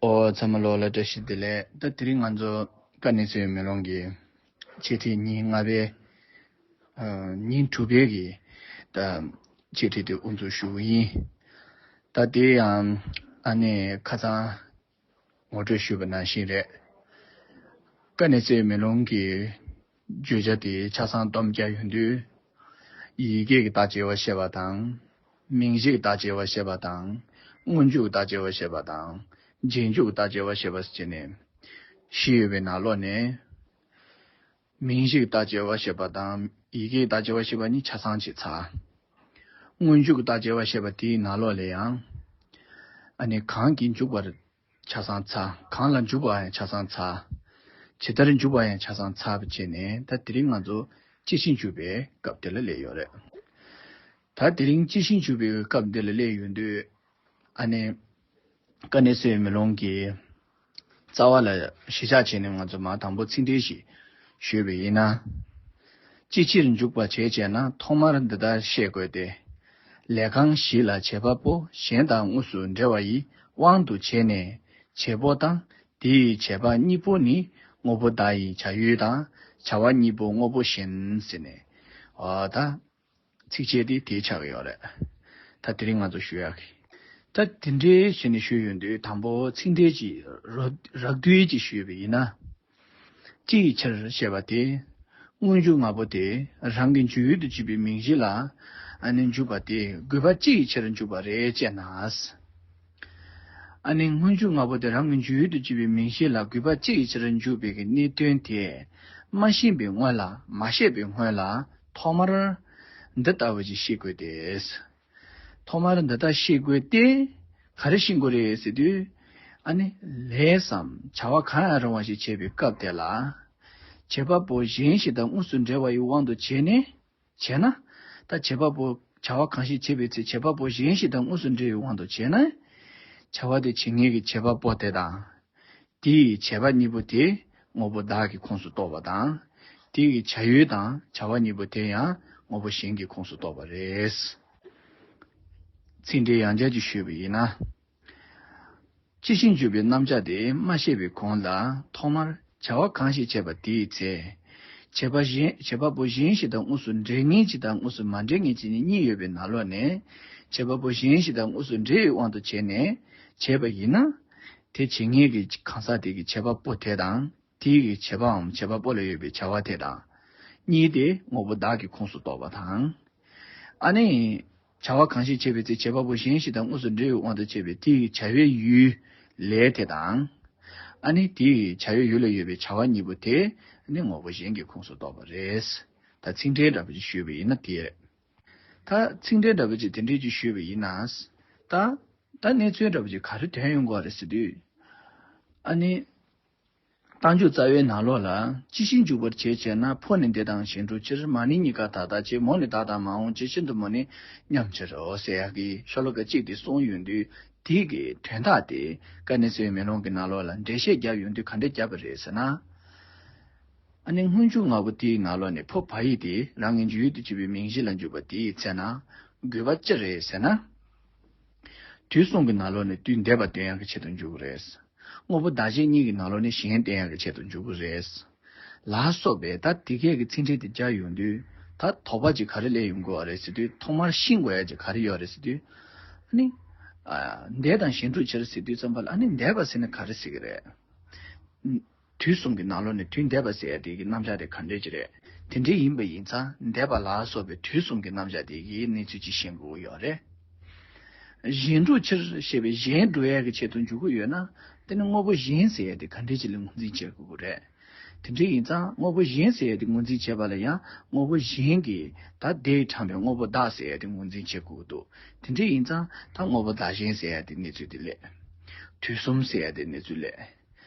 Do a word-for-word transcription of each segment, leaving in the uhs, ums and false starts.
ཨོ་ཚང་མ་ལོ་ལ་བཀྲ་ཤིས་བདེ་ལེགས། ད་དེ་རིང་ང་ཚོ་དཀའ་གནད་གསལ་བའི་མེ་ལོང་གི་འཆད་ཁྲིད་ཉིན་ལྔ་པའི་ཨ་ཉིན་དྲུག་པའི་གི་ད་འཆད་ཁྲིད་དེ་དབུ་འཛུགས་ཞུ་གི་ཡིན། ད་དེ་ཡང་ཨ་ནི་ཁ་སང་ངོ་སྤྲོད་ཞུས་པ་ནང་བཞིན་རེད། དཀའ་གནད་གསལ་བའི་མེ་ལོང་གི་བརྗོད་བྱ་དེ་ཆ་ཚང་སྡོམ་རྒྱག་ཡོང་དུས། ཡི་གེ་གི་བརྡ་འཇལ་བ་ཤེས་པ་དང་། མིང་གཞི་གི་བརྡ་འཇལ་བ་ཤེས་པ་དང་། སྔོན་འཇུག་གི་བརྡ་འཇལ་བ་ཤེས་པ་དང་། རྗེས་འཇུག་གི་བརྡ་འཇལ་བ་ཤེས་པ་ཟེར་བྱས་ནས་བཞི་ཡོད་པའི་ནང་ལོགས་ནས། མིང་གཞི་གི་བརྡ་འཇལ་བ་ཤེས་པ་དང་ཡི་གེ་གི་བརྡ་འཇལ་བ་ཤེས་པ་གཉིས་ཆ་ཚང་ཅིག་ཚར། སྔོན་འཇུག་གི་བརྡ་འཇལ་བ་ཤེས་པ་དེའི་ནང་ལོགས་ལ་ཡང་། ཨ་ནི་གང་གིས་འཇུག་པར་ཆ་ཚང་ཚར། གང་ལ་འཇུག་པ་ཡང་ཆ་ཚང་ཚར། ཇི་ལྟར་འཇུག་པ་ཡང་ཆ་ཚང་ཚར་བ་བྱས་ནས། ད་དེ་རིང་ང་ཚོ་སྤྱི་ཆིངས་འཇུག་པའི་སྐབས་དེ་ལ་སླེབས་ཡོད་རེད། ད་དེ་རིང་སྤྱི་ཆིངས་འཇུག་པའི་སྐབས་འདི་ལ་སླེབས་ཡོང་དུས། ཨ་ནི་དཀའ་གནད་གསལ་བའི་མེ་ལོང་གི་རྩ་བ་ལ་གཞི་བཞག་བྱས་ནས་ང་ཚོ་མར་དང་པོ་ཚིག་འགྲེལ་ཞིག་ཞུས་པ་ཡིན་ན། ཅི་ཕྱིར་འཇུག་པ་བྱེད་ཅེ་ན། ཐོག་མར་འདི་ལྟར་ཤེས་དགོས་ཏེ། ལས་ཁང་བཞི་ལ་བྱེད་པ་པོ་གཞན་དང་དངོས་སུ་འབྲེལ་བ་ཡི་དབང་དུ་བྱས་ནས་བྱེད་པོ་དང་དེའི་བྱེད་པ་གཉིས་པོ་ནི་དངོས་པོ་བདག་ཡི་བྱ་ཡུལ་དང་བྱ་བ་གཉིས་པོ་དངོས་པོ་གཞན་ཟེར་ནས། ཨ་ད་ཚིགས་བཅད་དེ་དེ་ཆགས་ཀྱི་ཡོད་རེད། ད་དེ་རིང་ང་ཚོ་ཞུ་ཡག་གི། ད་དེ་འདྲའི་བྱས་ནས་ཞུས་ཡོང་དུས་དང་པོ་ཚིག་འགྲེལ་གྱི་རོ་རགས་བསྡུས་ཅིག་ཞུས་པ་ཡིན་ན། ཅི་ཡི་ཕྱིར་ཞེས་པ་དེ། སྔོན་འཇུག་ལྔ་པོ་དེ་རང་གི་འཇུག་ཡུལ་དུ་བྱེད་པའི་མིང་གཞི་ལ་ཨ་ནི་འཇུག་པ་དེ་དགོས་པ་ཅི་ཡི་ཕྱིར་འཇུག་པ་རེད་ཅེ་ན། ཨ་ནི་སྔོན་འཇུག་ལྔ་པོ་དེ་རང་གི་འཇུག་ཡུལ་དུ་བྱེད་པའི་མིང་གཞི་ལ་དགོས་པ་ཅི་ཡི་ཕྱིར་འཇུག་པའི་གི་གནད་དོན་དེ་མ་ཤེས་པའི་སྔོན་ལ། མ་ཤེས་པའི་སྔོན་ལ་ཐོག་མར་འདི་ལྟ་བུ་ཅིག་ཤེས་དགོས་ཏེ། ཐོག་མར་འདི་ལྟར་ཤེས་དགོས་ཏེ། ག་རེ་ཤེས་དགོས་རེད་ཟེར་དུས། ཨ་ནི་ལས་སམ་བྱ་བ་གང་ཡང་རུང་བ་ཞིག་བྱེད་པའི་སྐབས་དེ་ལ། བྱེད་པ་པོ་གཞན་ཞིག་དང་དངོས་སུ་འབྲེལ་བ་ཡི་དབང་དུ་བྱས་ནས་བྱས་ན། ད་བྱེད་པ་པོ་བྱ་བ་གང་ཞིག་བྱེད་པའི་ཚེ་བྱེད་པ་པོ་གཞན་ཞིག་དང་དངོས་སུ་འབྲེལ་བའི་དབང་དུ་བྱས་ན། བྱ་བ་དེ་བྱེད་མཁན་གྱི་བྱེད་པ་པོ་དེ་དང་། དེའི་བྱེད་པ་གཉིས་པོ་དེ་དངོས་པོ་བདག་གི་ཁོངས་སུ་གཏོགས་པ་དང་། དེའི་བྱ་ཡུལ་དང་བྱ་བ་གཉིས་པོ་དེ་ཡང་དངོས་པོ་གཞན་གྱི་ཁོངས་སུ་གཏོགས་པ་རེད། ཚིག་འགྲེལ་ཡང་བསྐྱར་གྱིས་ཞུས་པ་ཡིན་ན། སྤྱི་ཆིངས་འཇུག་པའི་རྣམ་གཞག་དེ་མ་བཤད་པའི་གོང་ལ། ཐོག་མར་བྱ་བ་གང་ཞིག་བྱས་པ་དེའི་ཚེ། བྱེད་པ་གཞན་བྱེད་པ་པོ་གཞན་ཞིག་དང་དངོས་སུ་འབྲེལ་མཁན་ཅིག་དང་དངོས་སུ་མ་འབྲེལ་མཁན་ཅིག་ནི་གཉིས་ཡོད་པའི་ནང་ལོགས་ནས། བྱེད་པ་པོ་གཞན་ཞིག་དང་དངོས་སུ་འབྲེལ་བའི་དབང་དུ་བྱས་ནས་བྱས་པ་ཡིན་ན། དེ་བྱེད་མཁན་གྱི་གང་ཟག་དེ་གི་བྱེད་པ་པོ་དེ་དང་། དེའི་བྱེད་པའམ་བྱེད་པ་པོ་ལ་ཡོད་པའི་བྱ་བ་དེ་དང་། གཉིས་དེ་དངོས་པོ་བདག་གི་ཁོངས་སུ་གཏོགས་པ་དང་། ཨ་ནི། བྱ་བ་གང་ཞིག་བྱེད་པའི་ཚེ་བྱེད་པ་པོ་གཞན་ཞིག་དང་དངོས་སུ་འབྲེལ་བའི་དབང་དུ་བྱས་པའི་དེའི་བྱ་བའི་ཡུལ་ལས་དེ་དང་། ཨ་ནི་དེའི་བྱ་བའི་ཡུལ་ལ་ཡོད་པའི་བྱ་བ་གཉིས་པོ་དེ་ནི་དངོས་པོ་གཞན་གྱི་ཁོངས་སུ་གཏོགས་པ་རེད། ད་ཚིག་འགྲེལ་འདྲ་པོ་ཅིག་ཞུས་པ་ཡིན་ན་དེ་རེད། ད་ཚིག་འགྲེལ་འདྲ་པོ་ཅིག་དེ་འདྲས་ཅིག་ཞུས་པ་ཡིན་ན། ད་ད་གནས་ཚུལ་འདྲ་པོ་ཅིག་ག་རེ་ཐོན་ཡོང་གི་རེད་ཟེར་དུས། ཨ་ནི། རྟགས་འཇུག་རྩ་བའི་ནང་ལོགས་ལ། ཅི་ཕྱིར་འཇུག་པར་བྱེད་ཅེ་ན། ཕོ་ནི་འདི་དང་གཞན་འགྲོ་ཕྱིར། མ་ནི་གཉིས་ཀ་ད་ལྟ་ཅེས། མོ་ནི་བདག་དང་མ་འོངས་ཅེས། ཤིན་ཏུ་མོ་ནི་མཉམ་ཕྱིར་རོ་ཟེར་ཡག་གི་ཤོ་ལོ་ཀ་གཅིག་དེ་གསུངས་ཡོང་དུས། དེ་གི་དོན་དག་དེ་དཀའ་གནད་གསལ་བའི་མེ་ལོང་གི་ནང་ལོགས་ལ་འགྲེལ་བཤད་བརྒྱབ་ཡོང་དུས་ག་འདྲས་བརྒྱབ་པ་རེད་ཟེར་ན། ཨ་ནི་སྔོན་འཇུག་ལྔ་པོ་དེའི་ནང་ལོགས་ནས་ཕོ་བ་ཡིག་དེ་རང་གི་འཇུག་ཡུལ་དུ་གྱུར་པའི་མིང་གཞི་ལ་འཇུག་པ་དེའི་ཚེ་ན་དགོས་པ་ཅི་རེད་ཟེར་ན། དུས་གསུམ་གྱི་ནང་ལོགས་ནས་དུས་འདས་པ་སྟོན་ཡག་གི་ཆེད་དུ་འཇུག་གི་རེད། དངོས་པོ་བདག་གཞན་གཉིས་ཀྱི་ནང་ལོགས་ནས་གཞན་བསྟན་ཡག་གི་ཆེད་དུ་འཇུག་གི་རེད། ལ་སོགས་པའི་ད་དེ་གས་ཀྱི་ཚིག་འགྲེལ་དེ་བརྒྱབ་ཡོང་དུས། ད་དོགས་པ་ཅིག་ག་རེ་སླེབས་ཡོང་གི་ཡོད་རེད་ཟེར་དུས། ཐོག་མར་ཤེས་དགོས་ཡག་ཅིག་ག་རེ་ཡོད་རེད་ཟེར་དུས། ཨ་ནི། ཨ། འདས་དང་གཞན་འགྲོ་ཕྱིར་ཟེར་དུས་ཙམ་པ་ལ། ཨ་ནི་འདས་པ་ཟེར་ན་ག་རེ་ཟེར་གི་རེད། དུས་གསུམ་གྱི་ནང་ལོགས་ནས་དུས་འདས་པ་ཟེར་ཡ་དེ་གི་རྣམ་གཞག་དེ་ག་འདྲས་ཅིག་རེད། དེ་འདྲས་ཡིན་པ་ཡིན་ཙང་འདས་པ་ལ་སོགས་པའི་དུས་གསུམ་གྱི་རྣམ་གཞག་དེ་གི་གནས་ཚུལ་ཅིག་ཤེས་དགོས་ཀྱི་ཡོད་རེད། གཞན་འགྲོ་ཕྱིར་ཞེས་པའི་གཞན་འགྲོ་ཡ་གི་ཆེད་དུ་འཇུག་གི་ཡོད་ན། དེ་ནི་དངོས་པོ་གཞན་ཟེར་ཡ་དེ་ག་འདྲས་ཅིག་ལ་ངོས་འཛིན་བྱེད་དགོས་ཀྱི་རེད། དེ་འདྲས་ཡིན་ཙང་དངོས་པོ་གཞན་ཟེར་ཡ་དེ་ངོས་འཛིན་བྱེད་པ་ལ་ཡང་དངོས་པོ་གཞན་གྱི་ད་དེས་དྲངས་པའི་དངོས་པོ་བདག་ཟེར་ཡ་དེ་ངོས་འཛིན་བྱེད་དགོས་ཀྱི་འདུག་དེ་འདྲས་ཡིན་ཙང་ད་དངོས་པོ་བདག་གཞན་ཟེར་ཡ་དེ་གནས་ཚུལ་དེ་སླེབས། དུས་གསུམ་ཟེར་ཡ་དེ་གནས་ཚུལ་སླེབས།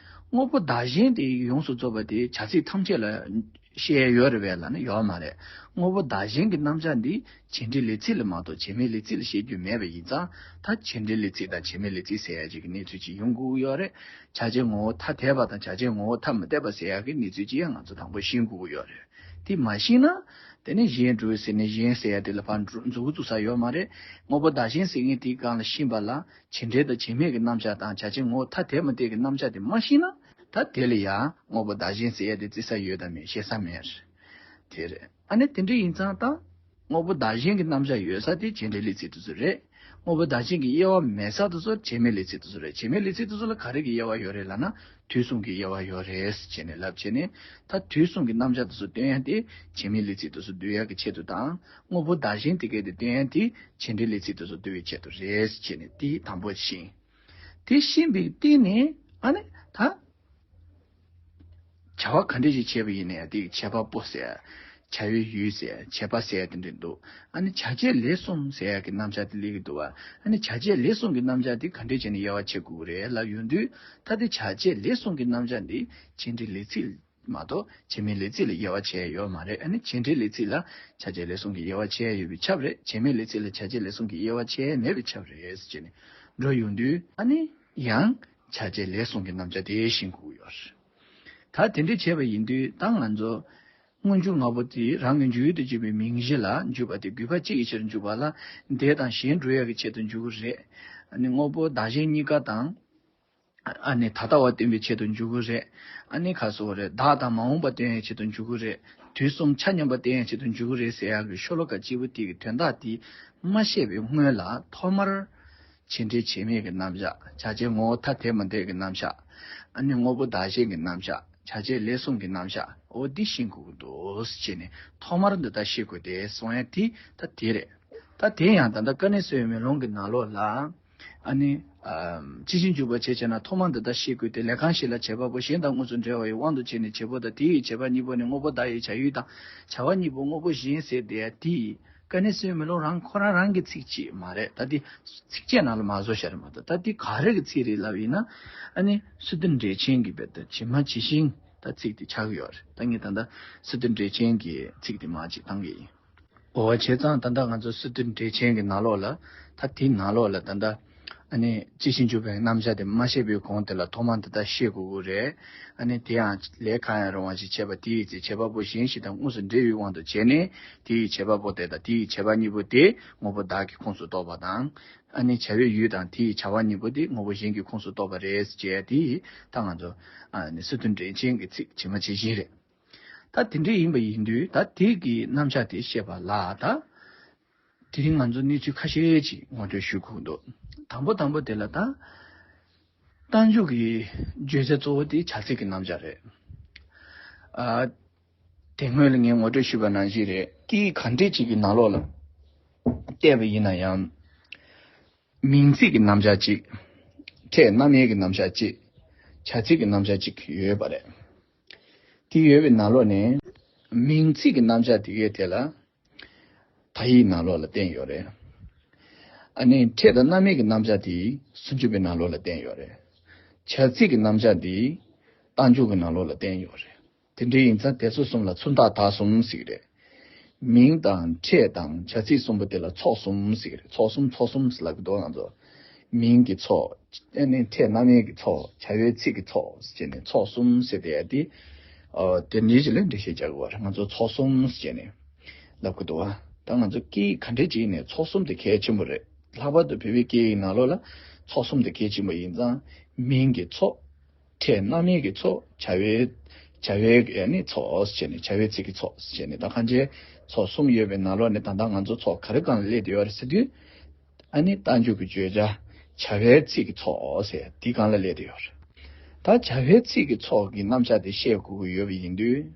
དངོས་པོ་བདག་གཞན་དེ་ཡོངས་སུ་རྫོགས་པ་དེ་བྱ་ཚིག་ཐམས་ཅད་ལ་བཤད་ཡ་ཡོད་རེད་པས་ལབ་ན་ཡོད་མ་རེད། དངོས་པོ་བདག་གཞན་གྱི་རྣམ་གཞག་འདི་བྱེད་འབྲེལ་ལས་ཚིག་ལ་མ་གཏོགས་བྱེད་མེད་ལས་ཚིག་ལ་བཤད་རྒྱུ་མེད་པ་ཡིན་ཙང་། ད་བྱེད་འབྲེལ་ལས་ཚིག་དང་བྱེད་མེད་ལས་ཚིག་ཟེར་ཡ་ཅིག་གི་གནས་ཚུལ་ཅིག་ཡོང་དགོས་ཀྱི་ཡོད་རེད། བྱ་བྱེད་ངོ་བོ་ཐ་དད་པ་དང་བྱ་བྱེད་ངོ་བོ་ཐ་མི་དད་པ་ཟེར་ཡ་གི་གནས་ཚུལ་ཅིག་ཡང་ང་ཚོ་དང་པོ་ཤེས་དགོས་ཀྱི་ཡོད་རེད། དེ་མ་ཤེས་ན། དེ་ནས་གཞན་འགྲོ་ཟེར་ནས་གཞན་ཟེར་ཡ་དེ་ལ་ཕར་འགྲོ་འཛུགས་འཛུགས་ས་ཡོད་མ་རེད། དངོས་པོ་བདག་གཞན་ཟེར་མཁན་དེའི་སྒང་ལ་ཤེས་པ་ལ་བྱེད་འབྲེལ་དང་བྱེད་མེད་ཀྱི་རྣམ་གཞག་དང་བྱ་བྱེད་ངོ་བོ་ཐ་དད་མི་དད་ཀྱི་རྣམ་གཞག་དེ་མ་ཤེས་ན། ད་དེ་ལ་ཡང་དངོས་པོ་བདག་གཞན་ཟེར་ཡ་དེ་བརྩི་ས་ཡོད་དམ་མེད་ཤེས་ས་མེད། དེ་རེད། ཨ་ནི་དེ་འདྲ་ཡིན་ཙང་ད། དངོས་པོ་བདག་གཞན་གྱི་རྣམ་གཞག་ཡོད་ས་དེ་བྱེད་འབྲེལ་ལས་ཚིག་དེ་ཚོ་རེད། དངོས་པོ་བདག་གཞན་གྱི་དབྱེ་བ་མེད་ས་དེ་ཚོ་བྱེད་མེད་ལས་ཚིག་དེ་ཚོ་རེད། བྱེད་མེད་ལས་ཚིག་དེ་ཚོ་ལ་ག་རེ་གི་དབྱེ་བ་ཡོད་རེད་ལབ་ན། དུས་གསུམ་གྱི་དབྱེ་བ་ཡོད་རེད་ཟེར་བྱས་ནས་ལབ་བྱས་ནས། ད་དུས་གསུམ་གྱི་རྣམ་གཞག་དེ་ཚོ་སྟོན་ཡ་དེ་བྱེད་མེད་ལས་ཚིག་དེ་ཚོ་བསྡུ་ཡ་གི་ཆེད་དུ་དང་། དངོས་པོ་བདག་གཞན་དེ་གས་དེ་སྟོན་ཡ་དེ་བྱེད་འབྲེལ་ལས་ཚིག་དེ་ཚོ་བསྡུ་བའི་ཆེད་དུ་རེད་ཟེར་བྱས་ནས་དེ་དང་པོ་ཤེས། དེ་ཤེས་པའི་སྟེང་ནས་ཨ་ནི་ད། བྱ་བ་ག་འདྲ་ཞིག་བྱས་པ་ཡིན་ནའི་དེ་བྱེད་པ་པོ་ཟེར། བྱ་བའི་ཡུལ་ཟེར། བྱེད་པ་ཟེར་དེ་འདྲ་འདུག་ཨ་ནི་བྱ་བྱེད་ལས་གསུམ་ཟེར་ཡ་གི་རྣམ་གཞག་དེ་སླེབས་ཀྱི་འདུག་བ། ཨ་ནི་བྱ་བྱེད་ལས་གསུམ་གྱི་རྣམ་གཞག་དེ་ག་འདྲ་བྱས་ནས་དབྱེ་བ་ཕྱེ་དགོས་ཀྱི་རེད་ལབ་ཡོང་དུས། ད་དེ་བྱ་བྱེད་ལས་གསུམ་གྱི་རྣམ་གཞག་འདི་བྱེད་འབྲེལ་ལས་ཚིག་མ་གཏོགས་བྱེད་མེད་ལས་ཚིག་ལ་དབྱེ་བ་ཕྱེ་ཡ་ཡོད་མ་རེད། ཨ་ནི་བྱེད་འབྲེལ་ལས་ཚིག་ལ་བྱ་བྱེད་ལས་གསུམ་གྱི་དབྱེ་བ་ཕྱེ་ཡ་ཡོད་པའི་ཆབ་རེད། བྱེད་མེད་ལས་ཚིག་ལ་བྱ་བྱེད་ལས་གསུམ་གྱི་དབྱེ་བ་ཕྱེ་ཡ་མེད་པའི་ཆབ་རེད་ཟེར་ནས་འགྲོ་ཡོང་དུས། ཨ་ནི་ཡང་བྱ་བྱེད་ལས་གསུམ་གྱི་རྣམ་གཞག་དེ་ཤེས་དགོས་ཡོད་རེད། ད་དེ་འདྲ་བྱས་པ་ཡིན་དུས་ད་ང་ཚོ་སྔོན་འཇུག་ལྔ་པོ་དེ་རང་གི་འཇུག་ཡུལ་དུ་གྱུར་པའི་མིང་གཞི་ལ་འཇུག་པ་དེ་དགོས་པ་གཅིག་གི་ཕྱིར་འཇུག་པ་ལ། འདས་དང་གཞན་སྒྲུབ་ཡག་གི་ཆེད་དུ་འཇུག་གི་རེད། ཨ་ནི་དངོས་པོ་བདག་གཞན་གཉིས་ཀ་དང་། ཨ་ནི་ད་ལྟ་བ་སྟོན་པའི་ཆེད་དུ་འཇུག་གི་རེད། ཨ་ནི་ཁ་སོ་རེད། བདག་དང་མ་འོངས་པ་སྟོན་ཡག་ཆེད་དུ་འཇུག་གི་རེད། དུས་གསུམ་ཆ་མཉམ་པ་སྟོན་ཡག་ཆེད་དུ་འཇུག་གི་རེད་ཟེར་ཡག་གི་ཤོ་ལོ་ཀ་གཅིག་པོ་དེ་གི་དོན་དག་དེ་མ་བཤད་པའི་སྔོན་ལ་ཐོག་མར། བྱེད་འབྲེལ་བྱེད་མེད་ཀྱི་རྣམ་གཞག་བྱ་བྱེད་ངོ་བོ་ཐ་དད་མི་དད་ཀྱི་རྣམ་གཞག་ཨ་ནི་དངོས་པོ་བདག་གཞན་གྱི་རྣམ་གཞག་བྱ་བྱེད་ལས་གསུམ་གྱི་རྣམ་གཞག་འོ་འདི་ཤེས་དགོས་ཀྱི་འདུག་ཟེར་བྱས་ནས་ཐོག་མར་འདི་ལྟར་ཤེས་དགོས་ཏེ་གསུང་ཡ་དེ་ད་དེ་རེད། ད་དེ་ཡང་ད་ལྟ་དཀའ་གནད་གསལ་བའི་མེ་ལོང་གི་ནང་ལོགས་ལ། ཨ་ནི། ཨམ། ཅི་ཞིག་འཇུག་པ་བྱེད་ཅེ་ན་ཐོག་མར་འདི་ལྟར་ཤེས་དགོས་ཏེ། ལས་གང་ཞིག་ལ་བྱེད་པ་པོ་གཞན་དང་དངོས་སུ་འབྲེལ་བ་ཡི་དབང་དུ་བྱས་ནས་བྱེད་པོ་དང་དེ་ཡི་བྱེད་པ་གཉིས་པོ་ནི་དངོས་པོ་བདག་ཡི་བྱ་ཡུལ་དང་བྱ་བ་གཉིས་པོ་དངོས་པོ་གཞན་ཟེར་དེ་ཡ་དེ་ཡི། དཀའ་གནད་གསལ་བའི་མེ་ལོང་རང་ཁོ་རང་རང་གི་ཚིག་གཅིག་མ་རེད། ད་དེ་ཚིགས་བཅད་ནང་ལ་མ་བཟོ་བཞག་རེད་མ་གཏོགས། ད་དེ་ག་རེ་གི་ཚིག་རེད་ལབ་ཡིན་ན། ཨ་ནི་སི་ཏུ་འགྲེལ་ཆེན་གྱི་བེད་དུ་ཇི་མ་ཇི་བཞིན་ད་ཚིག་དེ་ཆགས་ཀྱི་ཡོད་རེད། ད་ངས་ད་ལྟ་སི་ཏུ་འགྲེལ་ཆེན་གྱི་ཚིག་དེ་མར་ཅིག་བཏང་གི་ཡིན། འོ་བྱས་ཙང་ད་ལྟ་ང་ཚོ་སི་ཏུ་འགྲེལ་ཆེན་གྱི་ནང་ལོགས་ལ། ད་དེའི་ནང་ལོགས་ལ་ད་ལྟ། ཨ་ནི་ཅི་ཞིག་འཇུག་པའི་རྣམ་གཞག་དེ་མ་བཤད་པའི་གོང་དེ་ལ་ཐོག་མར་འདི་ལྟར་ཤེས་དགོས་ཀྱི་རེད། ཨ་ནི་དེ་ཡང་ལས་གང་ཡང་རུང་བ་ཞིག་བྱེད་པ་དེ་ཡི་ཚེ་བྱེད་པ་པོ་གཞན་ཞིག་དང་དངོས་སུ་འབྲེལ་བའི་དབང་དུ་བྱས་ནས་དེ་ཡི་བྱེད་པ་པོ་དེ་དང་དེ་ཡི་བྱེད་པ་གཉིས་པོ་དེ་དངོས་པོ་བདག་གི་ཁོངས་སུ་གཏོགས་པ་དང་། ཨ་ནི་བྱ་བའི་ཡུལ་དང་དེ་ཡི་བྱ་བ་གཉིས་པོ་དེ་དངོས་པོ་གཞན་གྱི་ཁོངས་སུ་གཏོགས་པ་རེད་ཅེས་དེ་ཡི་ད་ང་ཚོ་ཨ་ནི་སི་ཏུ་འགྲེལ་ཆེན་གྱི་ཚིག་ཇི་མ་ཇི་བཞིན་རེད། ད་དེ་འདྲ་ཡིན་པ་ཡིན་དུས་ད་དེ་གི་རྣམ་གཞག་དེ་བཤད་པ་ལ་ད། དེ་རིང་ང་ཚོ་གནས་ཚུལ་ཁ་ཤས་ཅིག་ངོ་སྤྲོད་ཞུ་དགོས་འདུག་དང་པོ་དང་པོ་དེ་ལ་ད། རྟགས་འཇུག་གི་བརྗོད་བྱ་གཙོ་བོ་དེ་བྱ་ཚིག་གི་རྣམ་གཞག་རེད། ཨ། དེ་སྔོན་ལ་ངས་ངོ་སྤྲོད་ཞུས་པ་ནང་བཞིན་རེད། སྐད་ཡིག་གང་འདྲ་ཅིག་གི་ནང་ལོགས་ལ་བལྟས་པ་ཡིན་ན་ཡང་། མིང་ཚིག་གི་རྣམ་གཞག་གཅིག་ཕྲད་རྣམ་དབྱེ་གི་རྣམ་གཞག་གཅིག་བྱ་ཚིག་གི་རྣམ་གཞག་གཅིག་ཡོད་པ་རེད། དེ་ཡོད་པའི་ནང་ལོགས་ནས་མིང་ཚིག་གི་རྣམ་གཞག་དེ་གའི་དེ་ལ་དག་ཡིག་ནང་ལོགས་ལ་བསྟན་ཡོད་རེད། ཨ་ནི་ཕྲད་དང་རྣམ་དབྱེ་གི་རྣམ་གཞག་དེ་སུམ་ཅུ་པའི་ནང་ལོགས་ལ་བསྟན་ཡོད་རེད། བྱ་ཚིག་གི་རྣམ་གཞག་དེ་རྟགས་འཇུག་གི་ནང་ལོགས་ལ་བསྟན་ཡོད་རེད། དེ་འདྲ་ཡིན་ཙང་དེ་ཚོ་གསུམ་ལ་མཚུན་རྟགས་དག་གསུམ་ཟེར་གི་རེད། མིང་དང་ཕྲད་དང་བྱ་ཚིག་གསུམ་པོ་དེ་ལ་ཚོགས་གསུམ་ཟེར་གི་རེད། ཚོགས་གསུམ་ཚོགས་གསུམ་ཟེར་ལབ་ཀྱི་འདུག་ང་ཚོ། མིང་གི་ཚོགས། ཨ་ནི་ཕྲད་རྣམ་དབྱེ་གི་ཚོགས། བྱ་བའི་ཚིག་གི་ཚོགས་ཟེར་ནས་ཚོགས་གསུམ་ཟེར་དེ་ཡ་དེ། ཨ། དེ་འདྲའི་ཞིག་ལ་འགྲེལ་བཤད་རྒྱག་དགོས་པ་རེད། ང་ཚོ་ཚོགས་གསུམ་ཟེར་ནས་ལབ་ཀྱི་འདུག་བ། ད་ང་ཚོ་སྐད་ཡིག་ག་འདྲས་ཅིག་ཡིན་ནའི་ཚོགས་གསུམ་དེ་གལ་ཆེན་པོ་རེད། ལྷག་པར་དུ་བོད་པའི་སྐད་ཡིག་ནང་ལོགས་ལ་ཚོགས་གསུམ་དེ་གལ་ཆེན་པོ་ཡིན་ཙང་། མིང་གི་ཚོགས། ཕྲད་རྣམ་དབྱེ་གི་ཚོགས། བྱ་བའི། བྱ་བའི་ཨ་ནི་ཚོགས་ཟེར་ནས་བྱ་བའི་ཚིག་གི་ཚོགས་ཟེར་ནས། ད་གང་ཅི་ཚོགས་གསུམ་ཡོད་པའི་ནང་ལོགས་ནས་ད་ལྟ་ང་ཚོ་ཚོགས་ག་རེ་སྒང་ལ་སླེབས་བསྡད་ཡོད་རེད་ཟེར་དུས། ཨ་ནི་རྟགས་འཇུག་གི་བརྗོད་བྱ་བྱ་བའི་ཚིག་གི་ཚོགས་ཟེར་དེ་སྒང་ལ་སླེབས་བསྡད་ཡོད་རེད། ད་བྱ་བའི་ཚིག་གི་ཚོགས་ཀྱི་རྣམ་གཞག་དེ་བཤད་དགོས་ཀྱི་ཡོད་པ་ཡིན་དུས།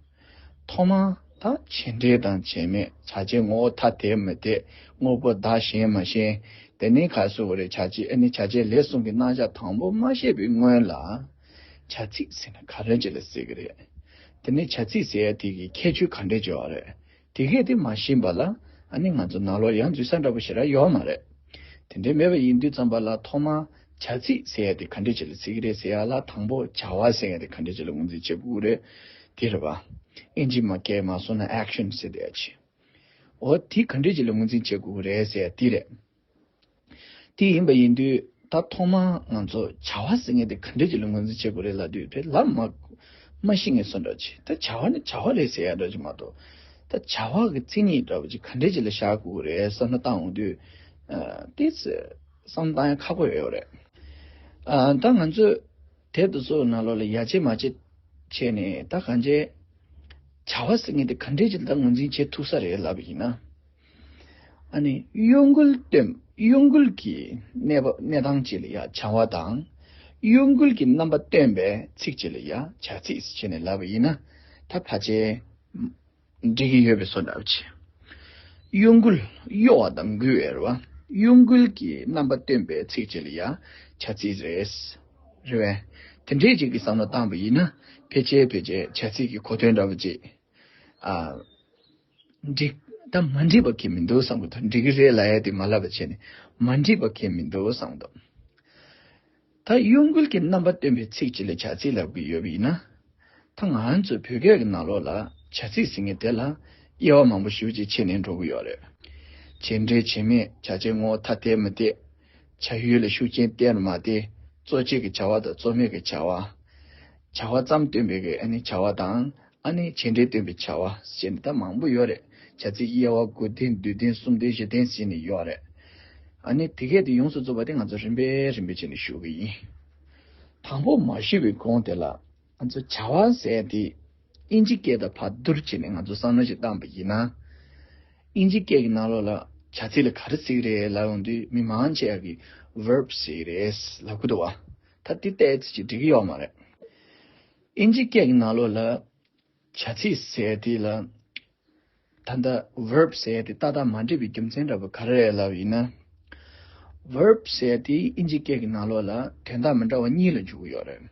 ཐོག་མར་ད་བྱེད་འབྲེལ་དང་བྱེད་མེད། བྱ་བྱེད་ངོ་བོ་ཐ་དད་མི་དད། དངོས་པོ་བདག་གཞན་མ་གཞན། དེ་ནས་ག་རེ་ཟེར་དགོས་རེད། བྱ་བྱེད། ཨ་ནི་བྱ་བྱེད་ལས་གསུམ་གྱི་རྣམ་གཞག་དང་པོ་མ་བཤད་པའི་སྔོན་ལ། བྱ་ཚིག་ཟེར་ན་ག་རེ་ཅིག་ལ་ཟེར་གི་རེད། དེ་ནས་བྱ་ཚིག་ཟེར་ཡ་དེ་གི་ཁྱད་ཆོས་ག་འདྲས་ཅིག་ཡོད་རེད། དེ་གས་དེ་མ་ཤེས་པ་ལ། ཨ་ནི་ང་ཚོ་ནང་ལོགས་ཡང་འཛུལ་ས་འདྲ་པོ་ཞེ་དྲག་ཡོད་མ་རེད། དེ་འདྲས་མེད་པ་ཡིན་དུས་ཙམ་པ་ལ་ཐོག་མར་བྱ་ཚིག་ཟེར་ཡ་དེ་ག་འདྲས་ཅིག་ལ་ཟེར་གི་རེད་ཟེར་ཡ་ལ། དང་པོ་བྱ་བ་ཟེར་ཡ་དེ་ག་འདྲས་ཅིག་ལ་ངོས་འཛིན་བྱེད་དགོས་རེད། དེ་རེད་པ། ཨིན་ཇི་མ་སྐད་མ་སོང་ན་ཨེག་ཤན་ཟེར་བསྡད་ཡ་ཅིག་འོ་དེ་ག་འདྲས་ཅིག་ལ་ངོས་འཛིན་བྱེད་དགོས་རེད་ཟེར་ཡ་དེ་རེད། དེ་ཡིན་པ་ཡིན་དུས་ད་ཐོག་མར་ང་ཚོ་བྱ་བ་ཟེར་མཁན་དེ་ག་འདྲས་ཅིག་ལ་ངོས་འཛིན་བྱེད་དགོས་རེད་ལབ་དུས། དེ་ལབ་མ། མ་ཤེས་ངེས་སོ་འདྲ་ཅིག་ད་བྱ་བ་ནི་བྱ་བ་རེད་ཟེར་ཡ་འདྲ་ཅིག་མ་གཏོགས། ད་བྱ་བ་གི་མཚན་ཉིད་འདྲ་བ་ཅིག་ག་འདྲས་ཅིག་ལ་བཞག་དགོས་ཀྱི་རེད་བསམ་བློ་བཏང་འོང་དུས། ཨ། དེ་ཚོ་བསམ་བློ་བཏང་ཡ་ཁག་པོ་ཡོད་ཡོད་རེད། ཨ། ད་ང་ཚོས་དེབ་དེ་ཚོ་ནང་ལོགས་ལ་ཡར་བཅོས་མར་བཅོས་བྱས་ནས། ད་གང་ཅི་བྱ་བ་ཟེར་མཁན་དེ་ག་འདྲས་ཅིག་ལ་ད་ངོས་འཛིན་བྱེད་ཐུབ་ས་རེད་ལབ་པ་ཡིན་ན། ཨ་ནི་གཡོ་འགུལ་སྟོན། གཡོ་འགུལ་གྱི་གནས་བབ་གནས་སྟངས་ཅིག་ལ་ཡ་བྱ་བ་དང་། གཡོ་འགུལ་གྱི་རྣམ་པ་སྟོན་པའི་ཚིག་ཅིག་ལ་ཡ་བྱ་ཚིག་ཟེར་བྱས་ནས་ལབ་པ་ཡིན་ན། ད་ཕལ་ཆེར་འགྲིག་གི་ཡོད་པའི་བཟོ་འདྲ་བ་ཅིག་གཡོ་འགུལ། གཡོ་བ་དང་འགུལ་བའི་རེད་བ། གཡོ་འགུལ་གྱི་རྣམ་པ་སྟོན་པའི་ཚིག་ཅིག་ལ་ཡ་བྱ་ཚིག་རེད། རེད་བས། དེ་འདྲས་ཅིག་གི་བསམ་བློ་བཏང་པ་ཡིན་ན། ཕལ་ཆེར་ཕལ་ཆེར་བྱ་ཚིག་གི་གོ་དོན་འདྲ་བ་ཅིག་ཨ། འགྲིག་ད་མ་འགྲིག་པ་གང་ཡང་མི་འདུག་བསམ་གྱི་འདུག་འགྲིག་གི་རེད་ལབ་ཡ་དེ་མ་ལབ་པ་བྱས་ནས་མ་འགྲིག་པ་གང་ཡང་མི་འདུག་བསམ་གྱི་འདུག་ད་གཡོ་འགུལ་གྱི་རྣམ་པ་སྟོན་པའི་ཚིག་ཅིག་ལ་བྱ་ཚིག་ལབ་ཀྱི་ཡོད་པ་ཡིན་ན། ད་ང་ཚོ་བོད་སྐད་ཀྱི་ནང་ལོགས་ལ་བྱ་ཚིག་ཟེར་མཁན་དེ་ལ་དབྱེ་བ་མང་པོ་ཞེ་པོ་ཅིག་ཕྱེ་ནས་འགྲོ་གི་ཡོད་རེད། བྱེད་འབྲེལ་བྱེད་མེད། བྱ་བྱེད་ངོ་བོ་ཐ་དད་མི་དད། བྱ་ཡུལ་ལ་ཤུགས་རྐྱེན་སྟེར་མ་སྟེར། གཙོ་བྱས་ཀྱི་བྱ་བ་དང་གཙོ་མེད་ཀྱི་བྱ་བ། བྱ་བ་ཙམ་སྟོན་པའི་གི་ཨ་ནི་བྱ་བ་དང་། ཨ་ནི་བྱེད་འབྲེལ་སྟོན་པའི་བྱ་བ་ཟེར་ནས་ད་མང་པོ་ཡོད་རེད། བྱ་ཚིག་དབྱེ་བ་དགུ་ལྡན་བདུན་ལྡན་གསུམ་ལྡན་བཞི་ལྡན་ཟེར་ནས་ཡོད་རེད། ཨ་ནི་དེ་གས་དེ་ཡོངས་སུ་རྫོགས་པ་དེ་ང་ཚོ་རིམ་པས་རིམ་པས་བྱས་ནས་ཞུ་གི་ཡིན། དང་པོ་མ་ཞུས་པའི་གོང་དེ་ལ། ང་ཚོ་བྱ་བ་ཟེར་དེ་དབྱིན་ཇི་སྐད་དང་བར་བསྡུར་བྱས་ནས་ང་ཚོ་བསམ་བློ་ཞིག་བཏང་པ་ཡིན་ན། དབྱིན་ཇི་སྐད་ཀྱི་ནང་ལོགས་ལ་བྱ་ཚིག་ལ་ག་རེ་ཟེར་གི་རེད་ལབ་ཡོང་དུས། མི་མང་ཆེ་བ་གིས་verb ཟེར་གི་རེད་ལབ་གི་འདུག་བ། ད་དེ་ཏོག་ཙམ་ཅིག་འགྲིག་གི་ཡོད་མ་རེད། དབྱིན་ཇི་སྐད་ཀྱི་ནང་ལོགས་ལ་བྱ་ཚིག་ཟེར་དེ་ལ། ད་ལྟ་verb ཟེར་དེ་ཏག་ཏག་མ་འགྲིག་པའི་རྒྱུ་མཚན་འདྲ་པོ་ག་རེ་རེད་ལབ་ཡིན་ན། verb ཟེར་དེ་དབྱིན་ཇི་སྐད་ཀྱི་ནང་ལོགས་ལ་དོན་དག་མི་འདྲ་བ་གཉིས་ལ་འཇུག་གི་ཡོད་རེད།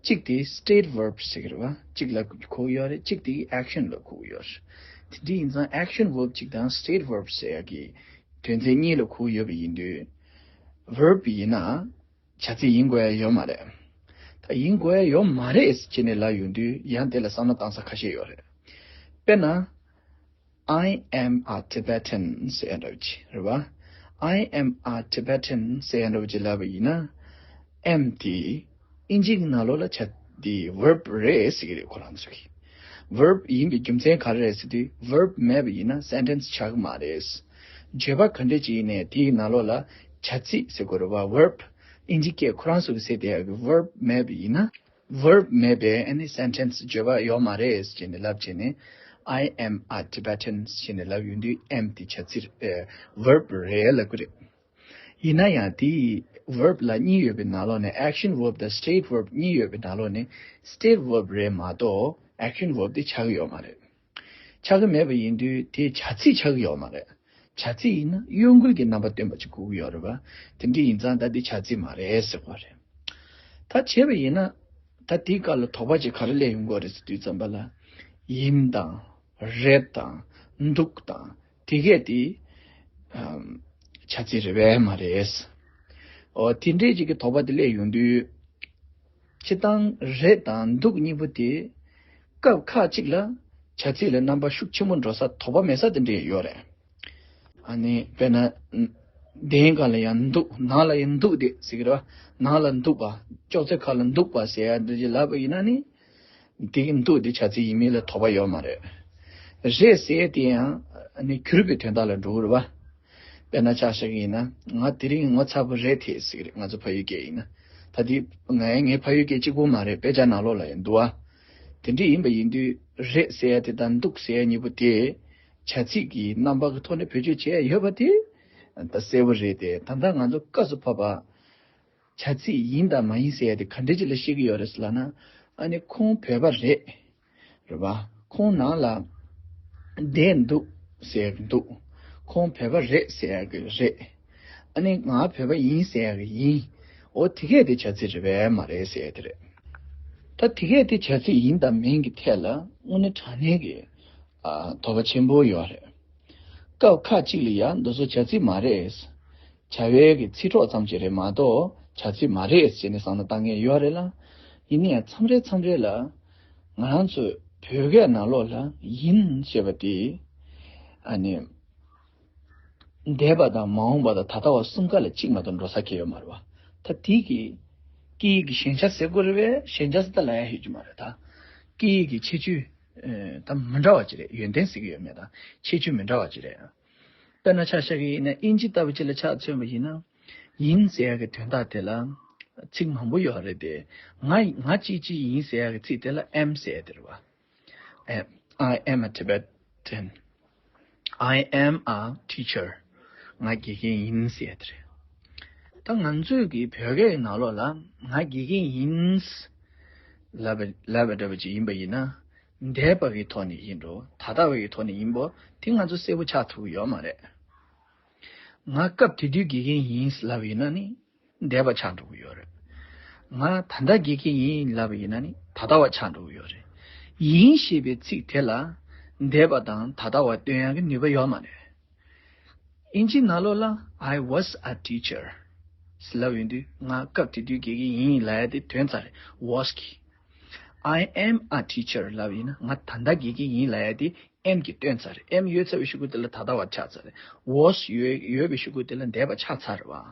གཅིག་དེ་state verb ཟེར་གི་རེད་བ། གཅིག་ལ་གོ་གི་ཡོད་རེད། གཅིག་དེ་action ལ་གོ་གི་ཡོད་རེད། དེ་འདྲ་ཡིན་ཙང་action verb གཅིག་དང་state verb ཟེར་ཡ་གི་དོན་ཚན་གཉིས་ལ་གོ་གི་ཡོད་པ་ཡིན་དུས། verb ཡིན་ན་བྱ་ཚིག་ཡིན་དགོས་ཡ་ཡོད་མ་རེད། ད་ཡིན་དགོས་ཡ་ཡོད་མ་རེད་ཟེར་ནས་ལབ་ཡོང་དུས། ཡང་དེ་ལ་བསམ་བློ་བཏང་ས་ཁ་ཤས་ཡོད་རེད། དཔེར་ན། I am a Tibetan ཟེར་ཡ་འདྲ་བོ་ཅིག་རེད་བ། I am a Tibetan ཟེར་ཡ་འདྲ་བོ་ཅིག་ལབ་པ་ཡིན་ན། am དེ་དབྱིན་ཇིའི་ནང་ལོགས་ལ་བྱ་དེ་verb རེད་ཟེར་གི་རེད། ཁོ་རང་ཚོ་གིས་verb ཡིན་པའི་རྒྱུ་མཚན་ག་རེ་རེད་ཟེར་དུས། verb མེད་པ་ཡིན་ན་sentence ཆགས་ཀྱི་མ་རེད། བརྗོད་པ་ག་འདྲས་ཅིག་ཡིན་ནའི་དེའི་ནང་ལོགས་ལ་བྱ་ཚིག་ཟེར་དགོས་རེད་བ། verb དབྱིན་ཇི་སྐད་ཁོ་རང་ཚོ་གིས་ཟེར་བསྡད་ཡ་གི་verb མེད་པ་ཡིན་ན། verb མེད་པའི་ཨ་ནི་sentence བརྗོད་པ་ཡོད་མ་རེད་ཟེར་ནས་ལབ་བྱས་ནས། I am a Tibetan ཟེར་ནས་ལབ་ཡོང་དུས། am དེ་བྱ་ཚིག་ཨེ་verb རེད་ལབ་ཀྱི་རེད། ཡིན་ན་ཡང་དེ་verb ལ་གཉིས་ཡོད་པའི་ནང་ལོགས་ནས། action verb དང་state verb གཉིས་ཡོད་པའི་ནང་ལོགས་ནས་state verb རེད་མ་གཏོགས་action verb དེ་ཆགས་ཀྱི་ཡོད་མ་རེད། ཆགས་ཀྱི་མེད་པ་ཡིན་དུས་དེ་བྱ་ཚིག་ཆགས་ཀྱི་ཡོད་མ་རེད། བྱ་ཚིག་ཡིན་ན་གཡོ་འགུལ་གྱི་རྣམ་པ་སྟོན་པ་ཅིག་དགོས་ཀྱི་ཡོད་རེད་བ། དེ་འདྲ་ཡིན་ཙང་ད་འདི་བྱ་ཚིག་མ་རེད་ཟེར་དགོས་རེད། ད་བྱས་པ་ཡིན་ན། ད་དེའི་སྐབས་ལ་དོགས་པ་ཅིག་ག་རེ་སླེབས་ཡོང་གི་རེད་ཟེར་དུས་ཙམ་པ་ལ། ཡིན་དང་། རེད་དང་། འདུག་དང་། དེ་གས་དེ་ཨམ་བྱ་ཚིག་རེད་པས་མ་རེད། འོ་དེ་འདྲས་ཅིག་གི་དོགས་པ་དེ་སླེབས་ཡོང་དུས། སྤྱིར་བཏང་རེད་དང་འདུག་གཉིས་པོ་དེ་སྐབས་ཁག་ཅིག་ལ་བྱ་ཚིག་ལ་རྣམ་པ་ཤུགས་ཆེན་པོ་འགྲོ་ས། དོགས་པ་མེད་ས་དེ་འདྲ་ཡོད་རེད། ཨ་ནི་དཔེར་ན། འདིའི་སྒང་ལ་ཡང་འདུག་ནང་ལ་ཡང་འདུག་དེ་ཟེར་གི་རེད་བ། ནང་ལ་འདུག་པ། ཅོག་ཙེ་ཁ་ལ་འདུག་པ་ཟེར་ཡ་འདི་ཅིག་ལབ་པ་ཡིན་ན་ནི། འདི་གི་འདུག་འདི་བྱ་ཚིག་ཡིན་མིན་ལ་དོགས་པ་ཡོད་མ་རེད། རེད་ཟེར་ཡ་དེ་ཡང་ཨ་ནི་གྱུར་པའི་དོན་དག་ལ་འགྲོ་གི་རེད་བ། དཔེར་ན་ཆ་བཞག་གི་ཡིན་ན། ང་དེ་རིང་ངོ་ཚ་པོ་རེད་དེ་ཟེར་གི་རེད། ང་ཚོ་ཕ་ཡུལ་སྐད་ཡིན་ན། ད་དེ་ང་ངའི་ཕ་ཡུལ་སྐད་གཅིག་པོ་མ་རེད། དཔེ་ཆ་ནང་ལོགས་ལ་ཡང་འདུག་བ། དེ་འདྲ་ཡིན་པ་ཡིན་དུས། རེད་ཟེར་ཡ་དེ་དང་འདུག་ཟེར་ཡ་གཉིས་པོ་དེ་བྱ་ཚིག་གི་རྣམ་པ་གི་ཐོག་ནས་བེད་སྤྱོད་བྱས་ཡོད་པ་དེ་ད་གསལ་པོ་རེད་དེ། ད་ལྟ་ང་ཚོ་སྐབས་སུ་བབ་པ་བྱ་ཚིག་ཡིན་དང་མ་ཡིན་ཟེར་ཡ་དེ་ག་འདྲ་ཅིག་ལ་བཤད་ཀྱི་ཡོད་རེད་ཟེར་ལབ་ན། ཨ་ནི་ཁོང་བོད་པ་རེད། རེད་པ། ཁོང་ནང་ལ་བསྡད་འདུག་ཟེར་ཡ་གི་འདུག་ཁོང་བོད་པ་རེད་ཟེར་ཡ་གི་རེད། ཨ་ནི་ང་བོད་པ་ཡིན་ཟེར་ཡ་གི་ཡིན། འོ་དེ་གས་དེ་བྱ་ཚིག་རེད་པས་མ་རེད་ཟེར་ཡ་དེ་རེད། ད་དེ་གས་དེ་བྱ་ཚིག་ཡིན་དང་མིན་གྱི་ཐད་ལ་དངོས་གནས་དྲང་གནས་ཀྱི་ཨ་དོགས་པ་ཆེན་པོ་ཡོད་རེད། སྐབས་ཁག་ཅིག་ལ་ཡང་འདི་ཚོ་བྱ་ཚིག་མ་རེད། བྱ་བའི་གི་ཚིག་གྲོགས་ཙམ་ཅིག་རེད་མ་གཏོགས་བྱ་ཚིག་མ་རེད་ཟེར་ནས་བསམ་བློ་བཏང་མཁན་ཡོད་རེད་ལ། ཡིན་ན་ཡང་མཚམས་རེ་མཚམས་རེ་ལ་ང་རང་ཚོའི་བོད་སྐད་ནང་ལོགས་ལ་ཡིན་ཞེས་པ་དེ་ཨ་ནི་འདས་པ་དང་མ་འོངས་པ་དང་ད་ལྟ་བ་གསུམ་ཀ་ལ་གཅིག་མ་གཏོགས་འགྲོ་ས་གང་ཡོད་མ་རེད་བ། ད་དེ་གི་སྐད་ཡིག་གི་ཞན་ཆ་ཟེར་དགོས་རེད་པས། ཞན་ཆ་ཟེར་ད་ལབ་ཡ་ཡོད་ཀྱི་མ་རེད་ད། སྐད་ཡིག་གི་ཁྱད་ཆོས་ཨེ་ད་མི་འདྲ་བ་ཅིག་རེད། ཡོན་ཏན་ཟེར་གྱི་ཡོད་མེད་དང་ཁྱད་ཆོས་མི་འདྲ་བ་ཅིག་རེད། དཔེར་ན་ཆ་བཞག་གི་ཡིན་ན་དབྱིན་ཇི་ལྟ་བུ་ཅིག་ལ་ཆ་མཚོན་པ་ཡིན་ན། ཡིན་ཟེར་ཡག་གི་དོན་དག་དེ་ལ་ཚིག་མང་པོ་ཡོད་རེད་དེ། ང་ང་གཅིག་གཅིག་ཡིན་ཟེར་ཡག་གི་ཚིག་དེ་ལ་am ཟེར་ཡག་དེ་རེད་བ། Am- I am a Tibetan. I am a teacher. ང་དགེ་རྒན་ཡིན་ཟེར་ཡག་དེ་རེད། ད་ང་ཚོས་ཀྱི་བོད་སྐད་ཀྱི་ནང་ལོགས་ལ་ང་དགེ་རྒན་ཡིན་ལབ་པ་ལབ་པ་འདྲ་བ་ཅིག་ཡིན་པ་ཡིན་ན། འདས་པ་གི་ཐོག་ནས་ཡིན་འགྲོ། ད་ལྟ་བ་གི་ཐོག་ནས་ཡིན་པོ་དེ་ང་ཚོ་གསལ་པོ་ཆགས་ཐུབ་ཀྱི་ཡོད་མ་རེད། ང་སྐབས་དེ་དུས་དགེ་རྒན་ཡིན་ལབ་ཡིན་ན་ནི་འདས་པ་ཆགས་འགྲོ་གི་ཡོད་རེད། ང་ད་ལྟ་དགེ་རྒན་ཡིན་ལབ་ཡིན་ན་ནི་ད་ལྟ་བ་ཆགས་འགྲོ་གི་ཡོད་རེད། ཡིན་ཞེས་པའི་ཚིག་དེ་ལ་འདས་པ་དང་ད་ལྟ་བ་སྟོན་ཡག་གི་ནུས་པ་ཡོད་མ་རེད། དབྱིན་ཇིའི་ནང་ལོགས་ལ་I was a teacher ལབ་ཡོང་དུས་ང་སྐབས་དེ་དུས་དགེ་རྒན་ཡིན་ལབ་ཡག་དེ་དོན་ཚར་རེད། Was གི I am a teacher ལབ་ཡིན་ན་ང་ད་ལྟ་དགེ་རྒན་ཡིན་ལབ་ཡག་དེ་am གིས་སྟོན་ཚར་རེད། am ཡོད་ཚར་བའི་གཞུག་གུ་དེ་ལ་ད་ལྟ་བ་ཆགས་ཚར་རེད། Was ཡོད་ཡོད་པའི་གཞུག་གུ་དེ་ལ་འདས་པ་ཆགས་ཚར་རེད་བ།